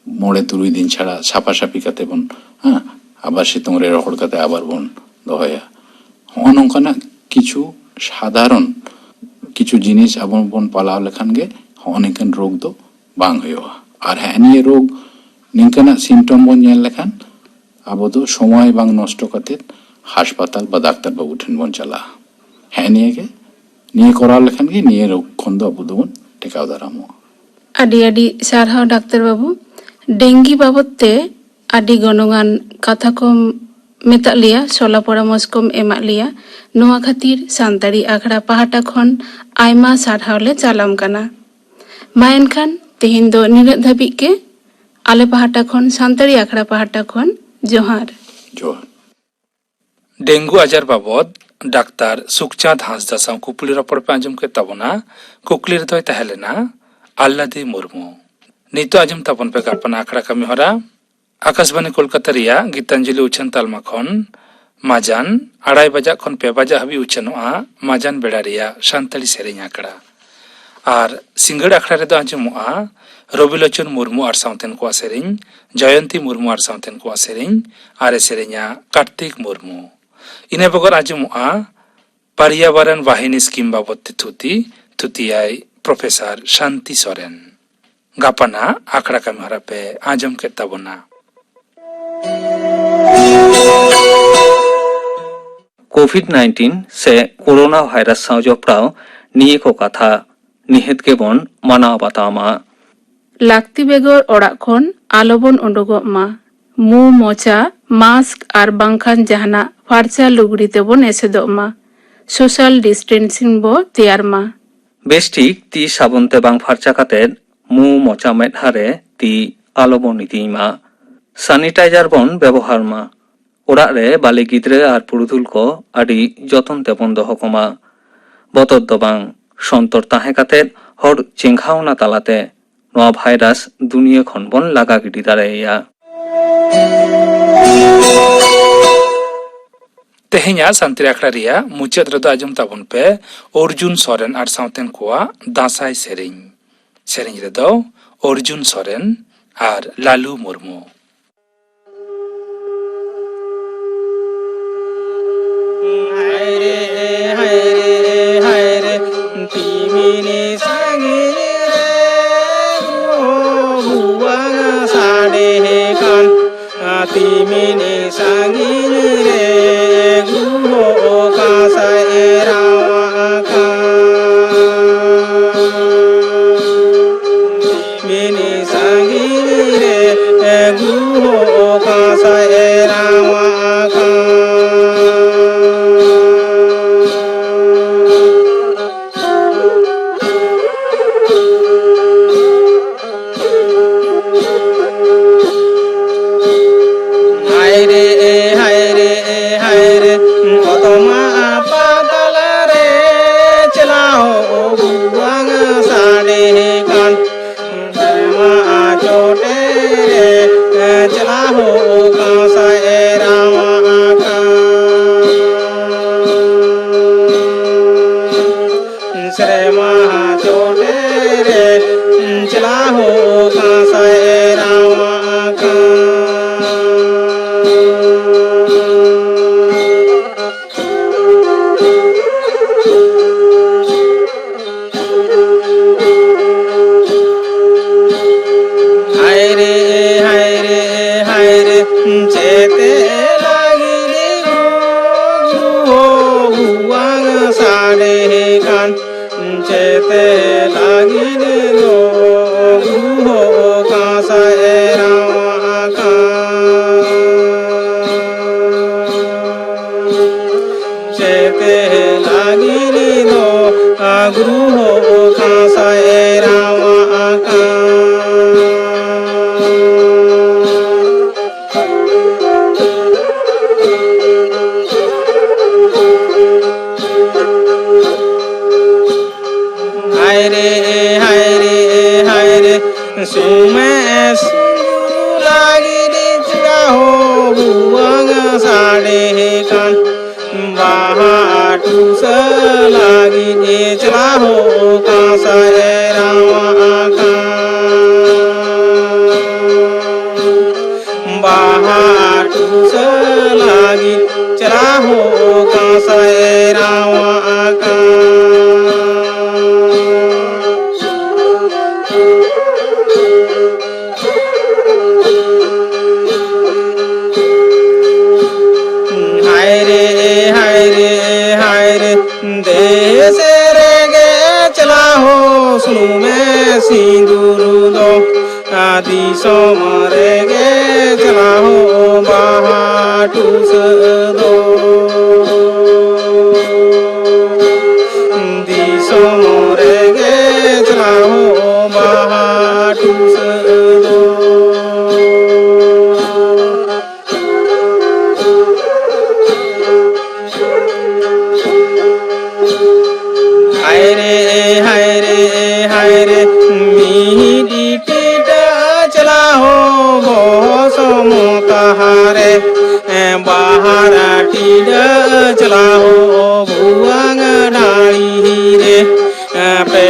ᱢᱚᱬᱮ ᱛᱩᱨᱩᱭ ᱫᱤᱱ ᱪᱷᱟᱲᱟ ᱥᱟᱯᱷᱟ ᱥᱟᱯᱷᱤ ᱠᱟᱛᱮ ᱵᱚᱱ, ᱦᱮᱸ, ᱟᱵᱟᱨ ᱥᱤᱛᱩᱝ ᱨᱮ ᱨᱚᱦᱚᱲ ᱠᱟᱛᱮ ᱟᱵᱟᱨ ᱵᱚᱱ ᱫᱚᱦᱚᱭᱟ᱾ ᱦᱚᱸᱜᱼᱚ ᱱᱚᱝᱠᱟᱱᱟᱜ ᱠᱤᱪᱷᱩ ᱥᱟᱫᱷᱟᱨᱚᱱ ᱠᱤᱪᱷᱩ ᱡᱤᱱᱤᱥ ᱟᱵᱚ ᱵᱚᱱ ᱯᱟᱞᱟᱣ ᱞᱮᱠᱷᱟᱱ ᱜᱮ ᱦᱚᱸᱜᱼᱚ ᱱᱤᱝᱠᱟᱹᱱ ᱨᱳᱜᱽ ᱫᱚ ᱵᱟᱝ ᱦᱩᱭᱩᱜᱼᱟ᱾ ᱟᱨ ᱦᱮᱸ, ᱱᱤᱭᱟᱹ ᱨᱳᱜᱽ ᱱᱤᱝᱠᱟᱹᱱᱟᱜ ᱥᱤᱢᱴᱚᱢ ᱵᱚᱱ ᱧᱮᱞ ᱞᱮᱠᱷᱟᱱ ᱟᱵᱚ ᱫᱚ ᱥᱚᱢᱚᱭ ᱵᱟᱝ ᱱᱚᱥᱴᱚ ᱠᱟᱛᱮ ᱦᱟᱥᱯᱟᱛᱟᱞ ᱵᱟ ᱰᱟᱠᱛᱟᱨ ᱵᱟᱹᱵᱩ ᱴᱷᱮᱱ ᱵᱚᱱ ᱪᱟᱞᱟᱜᱼᱟ᱾ ᱦᱮᱸ, ᱱᱤᱭᱟᱹ ᱜᱮ, ᱱᱤᱭᱟᱹ ᱠᱚᱨᱟᱣ ᱞᱮᱠᱷᱟᱱ ᱜᱮ ᱱᱤᱭᱟᱹ ᱨᱳᱜᱽ ᱠᱷᱚᱱ ᱫᱚ ᱟᱵᱚ ᱫᱚᱵᱚᱱ ᱴᱮᱠᱟᱣ ᱫᱟᱨᱟᱢᱚᱜᱼᱟ᱾ ᱟᱹᱰᱤ ᱟᱹᱰᱤ ᱥᱟᱨᱦᱟᱣ ᱰᱟᱠᱛᱟᱨ ᱵᱟᱹᱵᱩ, ᱰᱮᱝᱜᱤ ᱵᱟᱵᱚᱫ ᱛᱮ ᱟᱹᱰᱤ ᱜᱚᱱᱚᱝᱟᱱ ᱠᱟᱛᱷᱟ ᱠᱚᱢ ᱢᱮᱛᱟᱜ ᱞᱮᱭᱟ, ᱥᱚᱞᱟ ᱯᱚᱨᱟᱢᱚᱨᱥ ᱠᱚᱢ ᱮᱢᱟᱜ ᱞᱮᱭᱟ᱾ ᱱᱚᱣᱟ ᱠᱷᱟᱹᱛᱤᱨ ᱥᱟᱱᱛᱟᱲᱤ ᱟᱠᱷᱲᱟ ᱯᱟᱦᱴᱟ ᱠᱷᱚᱱ ᱟᱭᱢᱟ ᱥᱟᱨᱦᱟᱣ ᱞᱮ ᱪᱟᱞᱟᱢ ᱠᱟᱱᱟ᱾ ᱢᱟ ᱮᱱᱠᱷᱟᱱ ᱛᱮᱦᱮᱧ ᱫᱚ ᱱᱤᱱᱟᱹᱜ ᱫᱷᱟᱹᱵᱤᱡ ᱜᱮ᱾ ᱟᱞᱮ ᱯᱟᱦᱴᱟ ᱠᱷᱚᱱ, ᱥᱟᱱᱛᱟᱲᱤ ᱟᱠᱷᱲᱟ ᱯᱟᱦᱴᱟ ᱠᱷᱚᱱ ᱡᱚᱦᱟᱨ᱾ ᱡᱚᱦᱟᱨ᱾ ᱰᱮᱝᱜᱩ ᱟᱡᱟᱨ ᱵᱟᱵᱚᱫ ᱰᱟᱠᱛᱟᱨ ᱥᱩᱠᱪᱟᱸᱫᱽ ᱦᱟᱸᱥᱫᱟ ᱥᱟᱶ ᱠᱩᱯᱞᱤ ᱨᱚᱯᱚᱲ ᱯᱮ ᱟᱸᱡᱚᱢ ᱠᱮᱫ ᱛᱟᱵᱚᱱᱟ᱾ ᱠᱩᱠᱞᱤ ᱨᱮᱫᱚᱭ ᱛᱟᱦᱮᱸ ᱞᱮᱱᱟ ᱟᱞᱞᱟᱫᱤ ᱢᱩᱨᱢᱩ᱾ ᱱᱤᱛᱚᱜ ᱟᱸᱡᱚᱢ ᱛᱟᱵᱚᱱ ᱯᱮ ᱜᱟᱯᱟᱱ ᱟᱠᱷᱲᱟ ᱠᱟᱹᱢᱤ ᱦᱚᱨᱟ᱾ ᱟᱠᱟᱥᱵᱟᱱᱤ ᱠᱳᱞᱠᱟᱛᱟ ᱨᱮᱭᱟᱜ ᱜᱤᱛᱟᱧᱡᱚᱞᱤ ᱩᱪᱷᱟᱹᱱ ᱛᱟᱞᱢᱟ ᱠᱷᱚᱱ ᱢᱟᱡᱟᱱ ᱟᱲᱟᱭ ᱵᱟᱡᱟᱜ ᱠᱷᱚᱱ ᱯᱮ ᱵᱟᱡᱟᱜ ᱦᱟᱹᱵᱤᱡ ᱩᱪᱷᱟᱹᱱᱚᱜᱼᱟ ᱢᱟᱡᱟᱱ ᱵᱮᱲᱟ ᱨᱮᱭᱟᱜ ᱥᱟᱱᱛᱟᱲᱤ ᱥᱮᱨᱮᱧ ᱟᱠᱷᱲᱟ᱾ ᱟᱨ ᱥᱤᱸᱜᱟᱹᱲ ᱟᱠᱷᱲᱟ ᱨᱮᱫᱚ ᱟᱸᱡᱚᱢᱚᱜᱼᱟ ᱨᱚᱵᱤᱞᱳᱪᱚᱱ ᱢᱩᱨᱢᱩ ᱟᱨ ᱥᱟᱶᱛᱮᱱ ᱠᱚᱣᱟᱜ ᱥᱮᱨᱮᱧ, ᱡᱚᱭᱚᱱᱛᱤ ᱢᱩᱨᱢᱩ ᱟᱨ ᱥᱟᱶᱛᱮᱱ ᱠᱚᱣᱟᱜ ᱥᱮᱨᱮᱧ, ᱟᱨ ᱮ ᱥᱮᱨᱮᱧᱟ ᱠᱟᱨᱛᱤᱠ ᱢᱩᱨᱢᱩ᱾ ᱤᱱᱟᱹ ᱵᱮᱜᱚᱨ ᱟᱸᱡᱚᱢᱚᱜᱼᱟ ᱯᱟᱨᱭᱟᱵᱟᱨᱚᱱ ᱵᱟᱦᱤᱱᱤ ᱥᱠᱤᱢ ᱵᱟᱵᱚᱫ ᱛᱮ ᱛᱷᱩᱛᱤ, ᱛᱷᱩᱛᱤᱭᱟᱭ ᱯᱨᱚᱯᱷᱮᱥᱚᱨ ᱥᱟᱱᱛᱤ ᱥᱚᱨᱮᱱ᱾ ᱜᱟᱯᱟᱱᱟᱜ ᱟᱠᱷᱲᱟ ᱠᱟᱹᱢᱤ ᱦᱚᱨᱟ ᱯᱮ ᱟᱸᱡᱚᱢ ᱠᱮᱫ ᱛᱟᱵᱚᱱᱟ᱾ ᱠᱳᱵᱷᱤᱰ ᱱᱟᱭᱤᱱᱴᱤᱱ ᱥᱮ ᱠᱳᱨᱳᱱᱟ ᱵᱷᱟᱭᱨᱟᱥ ᱥᱟᱶ ᱡᱚᱯᱲᱟᱣ ᱱᱤᱭᱟᱹ ᱠᱚ ᱠᱟᱛᱷᱟ ᱱᱤᱦᱟᱹᱛ ᱜᱮᱵᱚᱱ ᱢᱟᱱᱟᱣ ᱵᱟᱛᱟᱣ ᱢᱟ᱾ ᱞᱟᱹᱠᱛᱤ ᱵᱮᱜᱚᱨ ᱚᱲᱟᱜ ᱠᱷᱚᱱ ᱟᱞᱚᱵᱚᱱ ᱩᱰᱩᱠᱚᱜ ᱢᱟ᱾ ᱢᱩ, ᱢᱚᱪᱟ, ᱢᱟᱥᱠ ᱟᱨ ᱵᱟᱝᱠᱷᱟᱱ ᱡᱟᱦᱟᱱᱟᱜ ᱯᱷᱟᱨᱪᱟ ᱞᱩᱜᱽᱲᱤ ᱛᱮᱵᱚᱱ ᱮᱥᱮᱫᱚᱜ ᱢᱟ᱾ ᱥᱳᱥᱟᱞ ᱰᱤᱥᱴᱮᱱᱥᱤᱝ ᱵᱚ ᱛᱮᱭᱟᱨ ᱢᱟ᱾ ᱵᱮᱥᱴᱷᱤᱠ ᱛᱤ ᱥᱟᱵᱚᱱ ᱛᱮ ᱵᱟᱝ ᱯᱷᱟᱨᱪᱟ ᱠᱟᱛᱮ ᱢᱩ, ᱢᱚᱪᱟ, ᱢᱮᱫᱦᱟ ᱨᱮ ᱛᱤ ᱟᱞᱚᱵᱚᱱ ᱤᱫᱤᱭ ᱢᱟ᱾ ᱥᱟᱱᱤᱴᱟᱭᱡᱟᱨ ᱵᱚᱱ ᱵᱮᱵᱚᱦᱟᱨ ᱢᱟ᱾ ᱚᱲᱟᱜ ᱨᱮ ᱵᱟᱞᱮ ᱜᱤᱫᱽᱨᱟᱹ ᱟᱨ ᱯᱩᱨᱩᱫᱷᱩᱞ ᱠᱚ ᱟᱹᱰᱤ ᱡᱚᱛᱚᱱ ᱛᱮᱵᱚᱱ ᱫᱚᱦᱚ ᱠᱚᱢᱟ᱾ ᱵᱚᱛᱚᱨ ᱫᱚ ᱵᱟᱝ, ᱥᱚᱱᱛᱚᱨ ᱛᱟᱦᱮᱸ ᱠᱟᱛᱮ ᱦᱚᱲ ᱪᱮᱸᱜᱷᱟᱣᱱᱟ ᱛᱟᱞᱟᱛᱮ ᱱᱚᱣᱟ ᱵᱷᱟᱭᱨᱟᱥ ᱫᱩᱱᱤᱭᱟᱹ ᱠᱷᱚᱱ ᱵᱚᱱ ᱞᱟᱜᱟ ᱜᱤᱰᱤ ᱫᱟᱲᱮᱭᱟᱭᱟ᱾ ᱛᱮᱦᱮᱧᱟᱜ ᱥᱟᱱᱛᱤ ᱟᱠᱷᱲᱟ ᱨᱮᱭᱟᱜ ᱢᱩᱪᱟᱹᱫ ᱨᱮᱫᱚ ᱟᱸᱡᱚᱢ ᱛᱟᱵᱚᱱ ᱯᱮ ᱚᱨᱡᱩᱱ ᱥᱚᱨᱮᱱ ᱟᱨ ᱥᱟᱶᱛᱮᱱ ᱠᱚᱣᱟᱜ ᱫᱟᱸᱥᱟᱭ ᱥᱮᱨᱮᱧ᱾ ᱥᱮᱨᱮᱧ ᱨᱮᱫᱚ ᱚᱨᱡᱩᱱ ᱥᱚᱨᱮᱱ ᱟᱨ ᱞᱟᱞᱩ ᱢᱩᱨᱢᱩ᱾ ᱦᱟᱭᱨᱮ, ᱦᱟᱭᱨᱮ, ᱦᱟᱭᱨᱮ, ᱛᱤᱢᱤᱱ ᱥᱟᱺᱜᱤᱧ ᱨᱮ ᱜᱩᱦᱩ ᱵᱷᱩᱣᱟᱹᱝ ᱥᱟᱰᱮ ᱠᱟᱱ᱾ ᱛᱤᱢᱤᱱ ᱥᱟᱺᱜᱤᱧ ᱨᱮ ᱜᱩᱦᱩ ᱚᱠᱟ ᱥᱮᱫ ᱮ ᱨᱟᱣᱟᱜ ᱠᱟᱱ᱾ ᱢᱤᱱᱤ ᱥᱟᱺᱜᱤᱧ ᱨᱮ ᱜᱩᱦᱩ ᱚᱠᱟ ᱥᱮᱫ ᱮ ᱨᱟᱣᱟᱜ ᱠᱟᱱ᱾ ᱦᱟᱭᱨᱮ, ᱦᱟᱭᱨᱮ, ᱦᱟᱭᱨᱮ, ᱚᱛᱚᱢᱟ ᱯᱟᱛᱟᱞ ᱨᱮ ᱪᱟᱞᱟᱣ ᱵᱟᱝ ᱥᱟᱰᱮ ᱠᱟᱱ᱾ ᱥᱮᱨᱢᱟ ᱪᱚᱴᱮ ᱨᱮ ᱪᱟᱞᱟᱣ ᱵᱟᱦᱟ ᱴᱩᱥᱟᱹ ᱞᱟᱹᱜᱤᱫ ᱮ ᱪᱟᱞᱟᱣ ᱠᱟᱸᱥᱟᱭ ᱨᱟᱣᱟᱜ ᱠᱟᱱ᱾ ᱵᱟᱦᱟ ᱴᱩᱥᱟᱹ ᱞᱟᱹᱜᱤᱫ ᱪᱟᱞᱟᱣ ᱠᱟᱸᱥᱟᱭ ᱨᱟᱣᱟᱜ ᱠᱟᱱ᱾ ᱦᱟᱭ ᱨᱮ, ᱦᱟᱭ ᱨᱮ, ᱦᱟᱭ ᱨᱮ, ᱫᱮᱥ ᱨᱮᱜᱮ ᱪᱟᱞᱟᱣ ᱥᱩᱱᱩᱢᱮ ᱥᱤᱸᱫᱩᱨ ᱫᱚ, ᱟ ᱫᱤᱥᱚᱢ ᱨᱮᱜᱮ ᱪᱟᱞᱟᱣ ᱵᱟᱦᱟ ᱴᱩᱥᱟᱹ ᱫᱚ᱾ ᱫᱤᱥᱚᱢ ᱨᱮᱜᱮ ᱪᱟᱞᱟᱣ ᱵᱟᱦᱟ ᱴᱩᱥᱟᱹ ᱫᱚ᱾ ᱦᱟᱭ ᱨᱮ, ᱦᱟᱭ ᱨᱮ, ᱦᱟᱭ ᱨᱮ, ᱢᱤᱫ ᱴᱤᱰᱟᱹ ᱪᱟᱞᱟᱣ ᱵᱚᱦᱚᱥᱚᱢ ᱛᱟᱦᱟᱨᱮ, ᱵᱟᱦᱟᱨ ᱴᱤᱰᱟᱹ ᱪᱟᱞᱟᱣ ᱵᱷᱩᱣᱟᱹᱝ ᱰᱟᱹᱲᱤ ᱨᱮ᱾ ᱯᱮ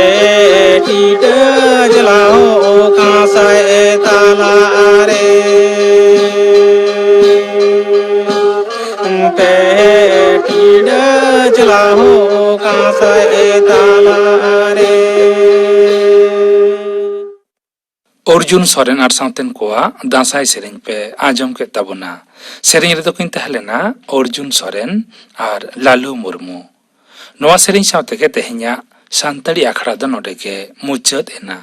ᱴᱤᱰᱟᱹ ᱪᱟᱞᱟᱣ ᱠᱟᱸᱥᱟᱭ ᱛᱟᱞᱟ ᱨᱮ᱾ ᱯᱮ ᱴᱤᱰᱟᱹ ᱪᱟᱞᱟᱣ ᱠᱟᱸᱥᱟᱭ ᱛᱟᱞᱟ ᱨᱮ᱾ ᱚᱨᱡᱩᱱ ᱥᱚᱨᱮᱱ ᱟᱨ ᱥᱟᱶᱛᱮᱱ ᱠᱚᱣᱟᱜ ᱫᱟᱸᱥᱟᱭ ᱥᱮᱨᱮᱧ ᱯᱮ ᱟᱸᱡᱚᱢ ᱠᱮᱫ ᱛᱟᱵᱚᱱᱟ᱾ ᱥᱮᱨᱮᱧ ᱨᱮᱫᱚ ᱠᱤᱱ ᱛᱟᱦᱮᱸ ᱞᱮᱱᱟ ᱚᱨᱡᱩᱱ ᱥᱚᱨᱮᱱ ᱟᱨ ᱞᱟᱞᱩ ᱢᱩᱨᱢᱩ᱾ ᱱᱚᱣᱟ ᱥᱮᱨᱮᱧ ᱥᱟᱶ ᱛᱮᱜᱮ ᱛᱮᱦᱮᱧᱟᱜ ᱥᱟᱱᱛᱟᱲᱤ ᱟᱠᱷᱲᱟ ᱫᱚ ᱱᱚᱰᱮ ᱜᱮ ᱢᱩᱪᱟᱹᱫ ᱮᱱᱟ᱾